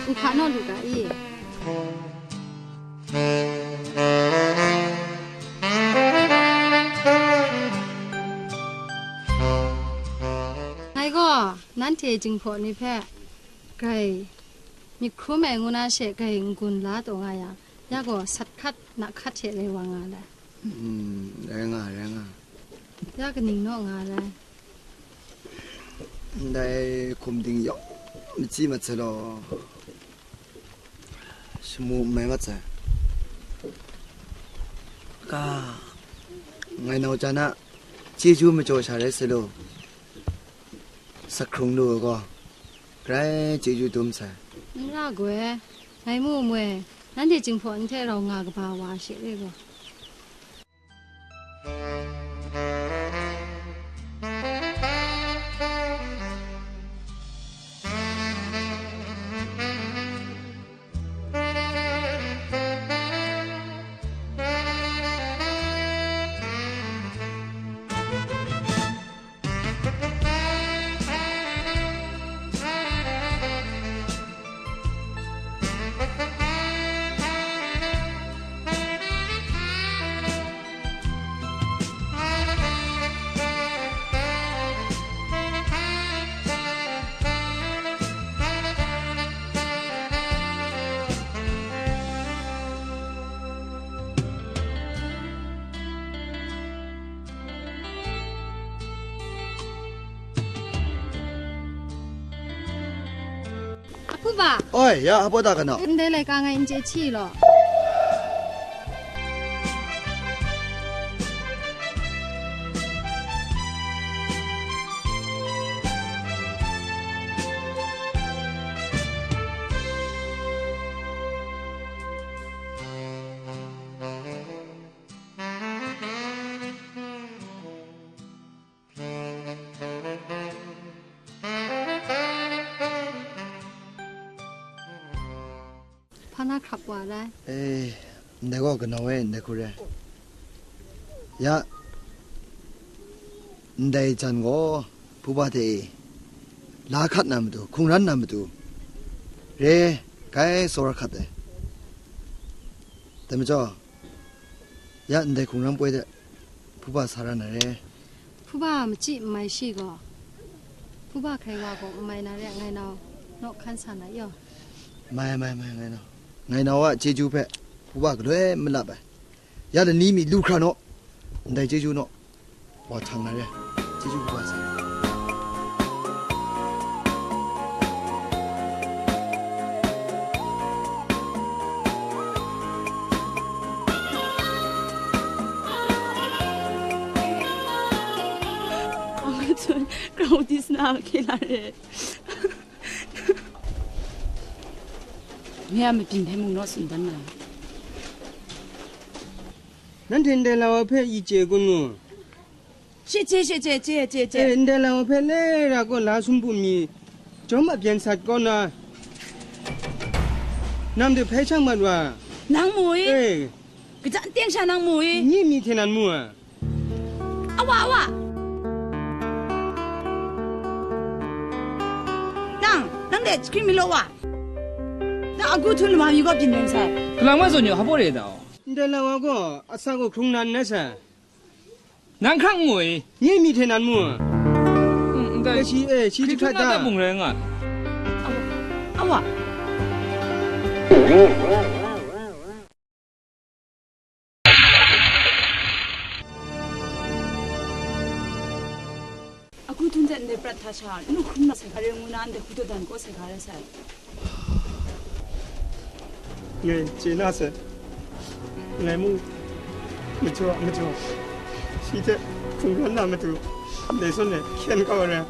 Nhka naw lu ga i? Ngai gaw nanhte Jinghpaw ni hpe grai myit hkrum ai ngu na she grai n-gun la taw nga yang, ya gaw sat hkat, na hkat hte rai wa nga ai. Mm, rai nga, rai nga. Ya kaning naw nga ai? Ndai hkum ding yawng machyi mat sai law, shamu n mai mat sai. Ka, ngai nau jan a chyeju majaw sha rai sai law, sak hkrung lu ai gaw, grai chyeju dum sai. N ra gaw, ngai mu mwe, nanhte Jinghpaw ni hte rau nga kaba wa she re gaw. Hpuba. Oi, ya, hpuba da kanu. Ndai laika ngai n chye hti law. Hpa na hkrap wa ai? E, ndai gaw kanu e, ndai hku re. Ya, ndai jan gaw hpuba hte e, la hkat na matu, hkungran na matu, re, grai tsawra hkat ai. Dai majaw, ya ndai hkungran poi de, hpuba sa ra na re. Hpuba machyi n mai shi gaw, hpuba hkai wa gaw n mai na re, ngai nau naw hkan sa na yaw. Mai, mai, mai, ngai nau. Ngai nau a chyeju hpe hpuba galoi malap ai. Ya lani mi lu hkra naw, ndai chyeju naw, wa htang na re. Chyeju hpuba sa. Ang kachun, grau di sana hkye la re. Nye a mabyin hpe mung naw tsun dan na. Nanhte ndai la wa hpe yi chye kun mu. Shi chye, shi chye, chye, chye, chye. E, ndai la wa hpe le ra gaw la sum bum mi, jawm a byen sat kaw na, nam de hpai shang mat wa. Nang mu i? E. Kajan teng sha nang mu i? Nye myi hte nan mu a. Awa, awa! Nang, nang de jahkring mi law wa? Nang agu htu lama mi gaw byin ring sai. Kalang ma zawn yaw, hpa re da aw? Ndai la wa gaw, a sa gaw hkrung nan na sa. Nang hkrang mu i? Nye myi hte nan mu. Mm, ndai. E, shi, e, shi hkri jahkrat hkri da. Bung rai nga. Awa, awa. Agu htu hte ndai prat hta sha, nu hkrum na sai hkare ngu na, ndai hku dawdan kaw sai hkare sai. Ngai chye na sai, ngai mung majaw a majaw, shi hte hkrungran na matu, ndai zawn e hkyen kau ai.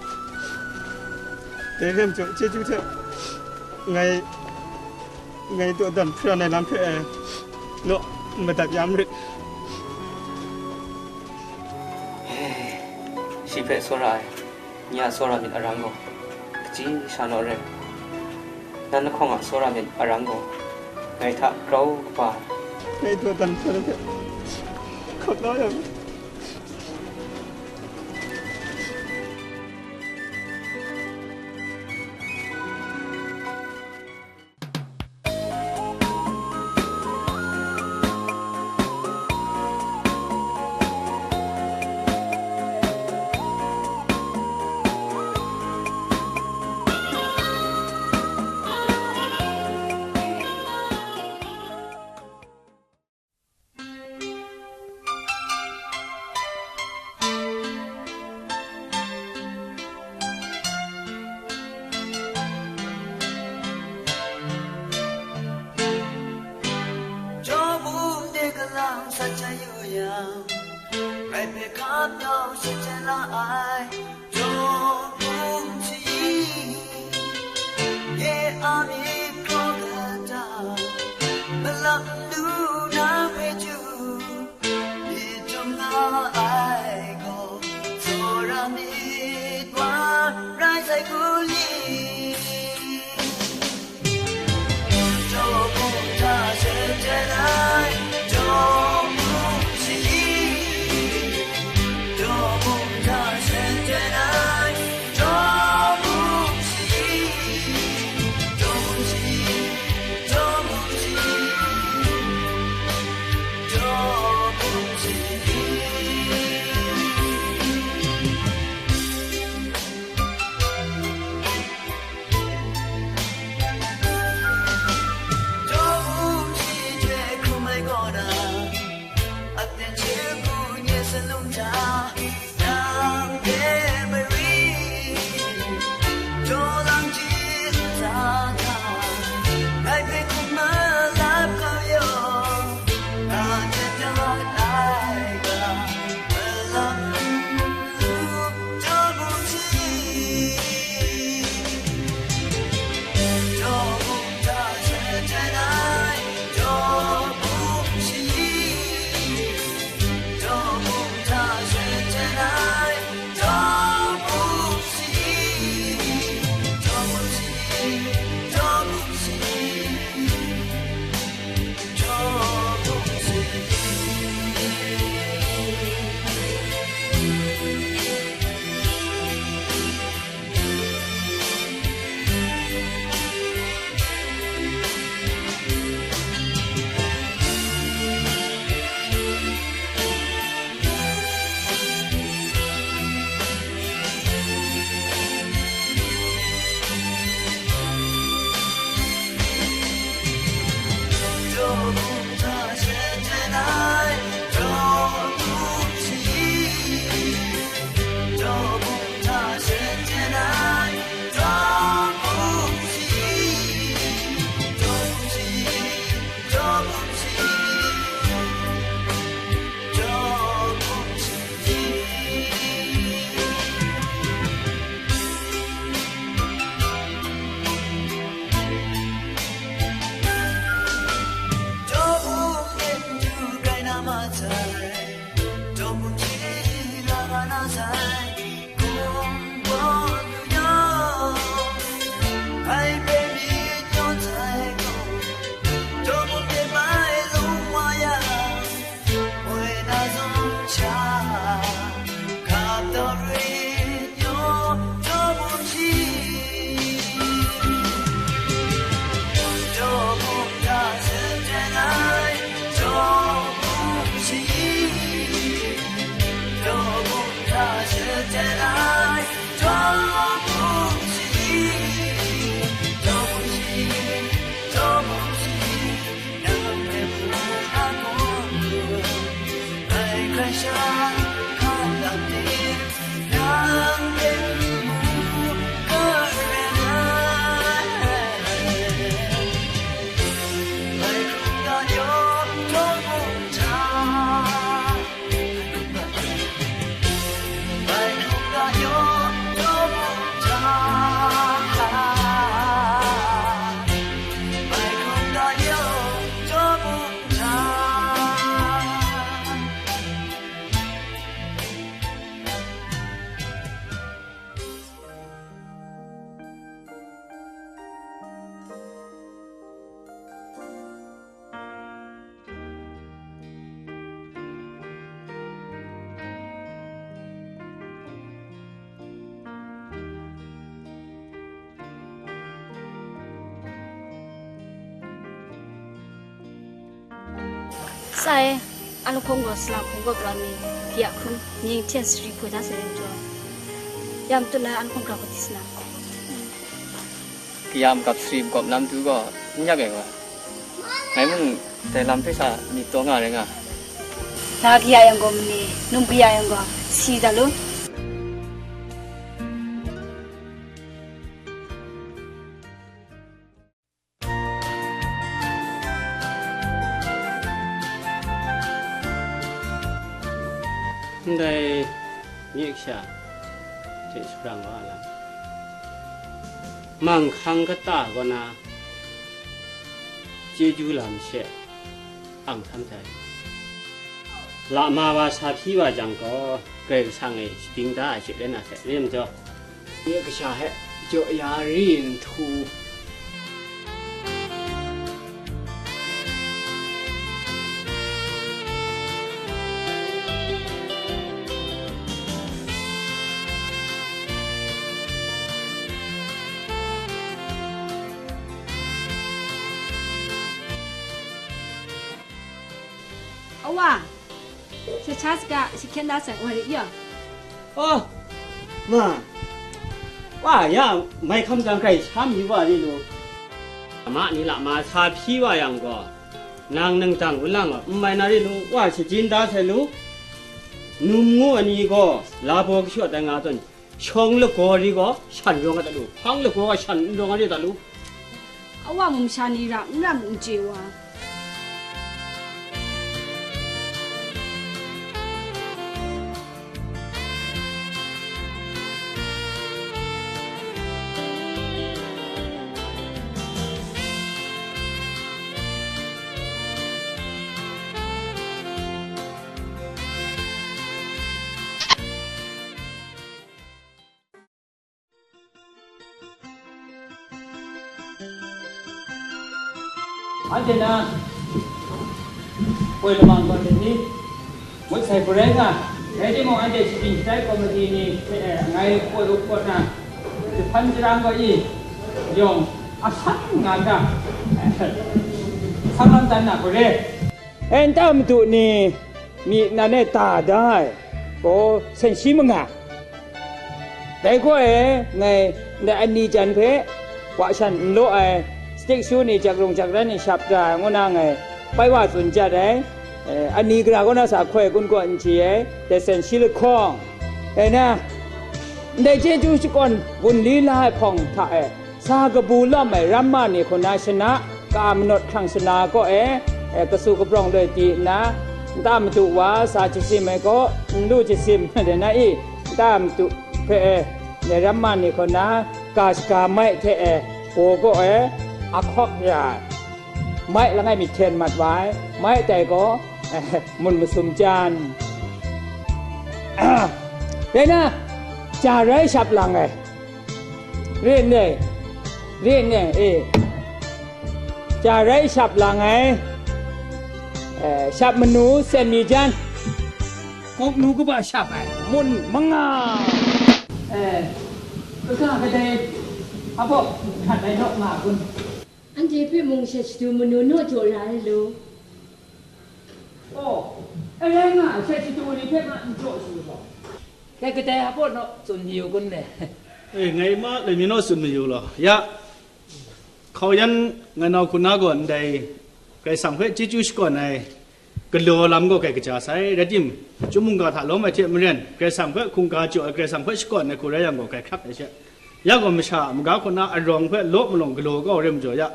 Dai re ai majaw, chyeju hte ngai Ngai dawdan hparan ai lam hpe, eh, naw madat ya marit. Shi hpe tsawra ai, nye a tsawra myit arang gaw, kaji sha naw rai. Nan lahkawng a tsawra myit arang gaw, ngai hta grau kaba ai. Ngai dawdan hparan hpe hkap la yang. Haleluya, rai hpe hkap yau shachyen la ai, daw bum shayi, nye a myit hkraw kata, malap nlu na hpe chyu, myit dum nga ai gaw, tsawra myit wa rai sai hku li. Sai, an lahkawng gaw salang hpung gawp rau nni, kaya hkrum, mying hten sari hpoi na sai lam jaw, ya matut na an lahkawng grau hkawt di sa na. Kaya makap sari makawp na matu gaw n yak ai wa. Ngai mung dai lam hpe sa myit taw nga rai nga. Na kaya yang gaw mani, num kaya yang gaw si da lu. Ndai myit kasha hte shabrang wa lam, manghkang kata kaw na chyeju lam she ang htam sai. Lama wa sa hpyi wa jang gaw, Karai Kasang e shadim da ai she len na hte rim jaw, myit kasha hte jaw ya ri nhtu. Awa, sha cha saga, shi hkyen da sai, wa ri ya. Oh, ma, wa ya, mai hkam jang grai sha mi wa ri lu. Ama ni lama sa hpyi wa yang gaw, nang nang jang wun lang gaw, n mai na ri lu, wa shajin da sai lu. Num ngu ai ni gaw, la baw kashawt ai nga zawn, shawng lagaw ri gaw, shan rawng ai ta lu, hpang lagaw gaw, shan n rawng ai ri ta lu. Awa mung masha ni ra n ram n chye wa. Anhte na, poi lamang gaw hte ni, ngut sai garai nga, rai timung, anhte shagying shatai komiti ni hte, eh, ngai poi up kaw na, jahpan jarang gaw i, yawng asan nga ga, sang lam tan na garai. E, nta madu ni myi nan e ta da ai gaw sen shi manga. Dai gaw e, ngai ndai ani jan hpe wa shan n law ai, stik shu ni, jak rung jak ran ni shap da ai, ngu na ngai pai wa tsun jat ai. E, ani gara kaw na sa hkoi kun kaw n chye ai, dai sen shi lahkawng. Dai na, ndai chyeju shakawn wunli la ai hpawng hta e, sa kabu lawm ai ramma ni hku na shana, ka manawt hkrang shana kaw e, e, kasu kabrawng loi di nna, nta madu wa sa jasim ai kaw, n lu jasim, de na i, nta madu hpe e, ne ramma ni hku na, ka shaga mai hte e, baw kaw e, a hkawk ya ai. Mai langai mi hten mat wa ai, mai tai gaw, e, mun masum jan. Dai na, ja rai shap lang ai. Rin e, rin e, e. Ja rai shap lang ai, e, shap manu sen mi jan, kawk nu kaba shap ai, mun manga. E, kaga kadai, abaw, hkat ai naw nga kun? Anhte hpe mung sha shadu manu naw jaw ra ai law. Oh, e rai nga, sha shadu ni hpe nga n jaw shi gaw. Dai kadai a baw naw tsun mayu kun le? E, ngai ma loi mi naw tsun mayu law. Ya, hkau yan ngai nau hku na gaw ndai Karai Kasang hpe chyeju shakawn ai galaw lam gaw kai kaja sai, rai tim, chyum mungga hta lawm ai hte maren, Karai Kasang hpe hkungga jaw ai, Karai Kasang hpe shakawn ai hku rai yang gaw kai hkrak ai she. Ya gaw masha a maga hku na arawng hpe law malawng galaw kau rai majaw ya,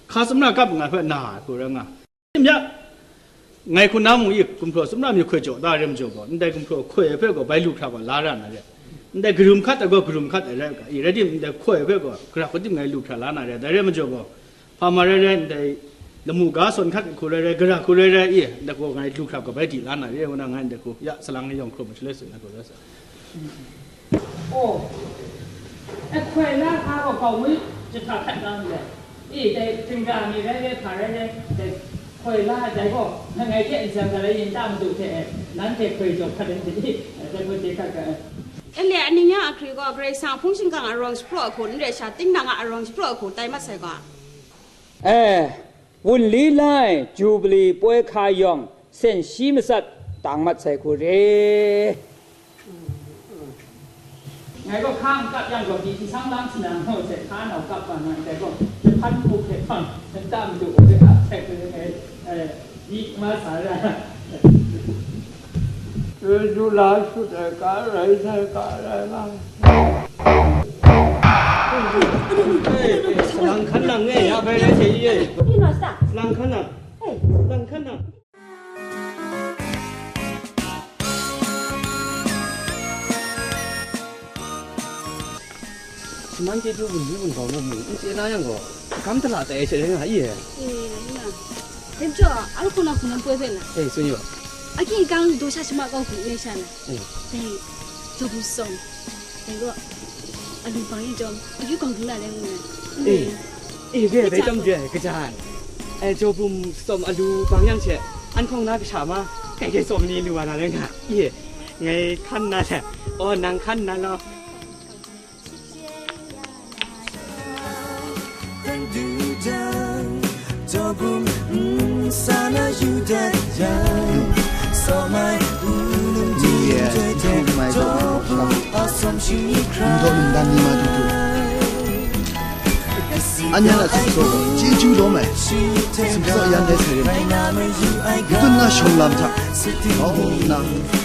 hka tsun na kap nga hpe na ai hku rai nga. Ya, ngai hku na mung i gumhpraw tsun na myit hkoi jaw da rai majaw gaw, ndai gumhpraw hkoi ai hpe gaw bai lu hkra gaw la ra na re. Ndai karum hkat ai gaw karum hkat ai rai ga i, rai tim, ndai hkoi ai hpe gaw gara hku tim ngai lu hkra la na re, dai rai majaw gaw, hpa ma rai rai, ndai lamu ga sawn hkat hku rai rai, gara hku rai rai i, ndai gaw ngai lu hkra gaw bai di la na re, ngu na ngai ndai hku, ya, salang ni yawng hkrum shaloi tsun na gaw rai sa. Oh, e hkoi la hkra gaw kau ngwi jahta hkat na ndai. E, dai htingga mi rai rai, hpa rai rai, dai hkoi la ai dai gaw, ngai hte nsang ga rai yin ta madu hte, nanhte hkoi jaw hkat ai hte, dai hkoi hte hkat ga ai. Anhte ani nya a hkri gaw, Karai Kasang hpung shingkang a rawng shapraw ai hku, n re sha, tinang a rawng shapraw ai hku tai mat sai ga. E, wunli lai, Jubili poi hka yawng, sen shi matsat tang mat sai hku re. Ngai gaw hka n kap yang gaw, pyi hpyi sang lang hti na ngu sai, hka nau kap wa na ndai gaw, jahpan hku hpe hpang, nta madu hpe a hpek ai, eh, di ma sa ra. Chyeju la shut ai, ka rai sai, ka rai nga. Eh, eh, salang hkan nang e, ya bai rai hte i e. Salang hkan nang. Salang hkan nang. Shaman chyeju bun byi bun bau mu mu, n chye na yang gaw, hkam tala tai ai she rai nga i e. E, rai nga. Dai majaw, a lahkawng na hkungran poi hpe na. E, tsun yu. Ahkying ahkyang daw sha shama kau hku n rai sha na. E. Dai, jaw bum tsawm. Dai gaw, alu bang yan chyawm, akyu hkawng hkungga rai ngu na. E. E, re, dai chyawm re, kaja ai. E, jaw bum tsawm alu bang yang she, an hkawng na kasha ma, kai kai tsawm ni lu wa na rai nga. E, ngai hkan na le. O, nang hkan na law. N daw num dan ni ma du du. An yan a sumsaw gaw, chyeju lawm ai, sumsaw yan dai sai rim, madun na shawng lam hta, hau nna,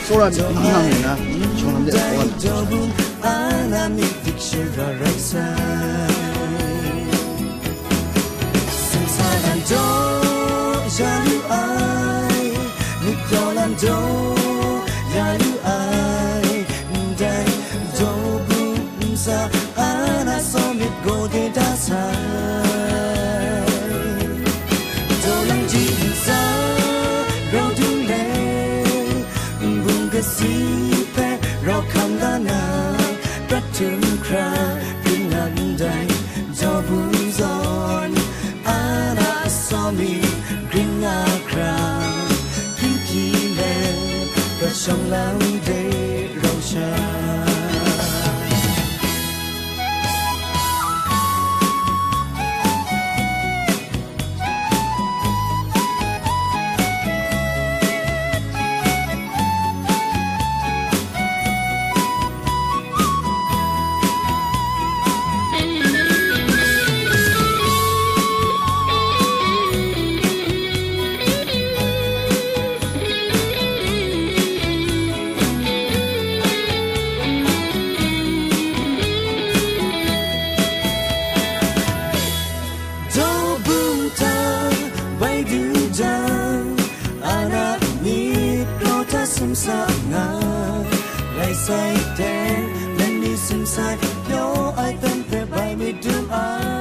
tsawra myit nang nang nna, shawng lam de hkaw wa na. Ana myit dik shara rai sai. Sumsa lan jaw ya lu ai, myit daw lan jaw ya lu ai, ndai jaw bum ntsa ana tsawm myit gaw de da sai. Daw lang ji ntsa rau du le, bung kasi hpe rau hkam ga na, prat htum hkra ring nga ndai, jaw bum zawn, ana tsawm myit gring nga hkra, hpyi hpyi let, prat shawng lam de rau sha. Daw bum hta bai du jang, ana myit kraw hta sumsa nga, rai sai teng, nang ni sumsai pyaw ai hpe bai myit dum ai.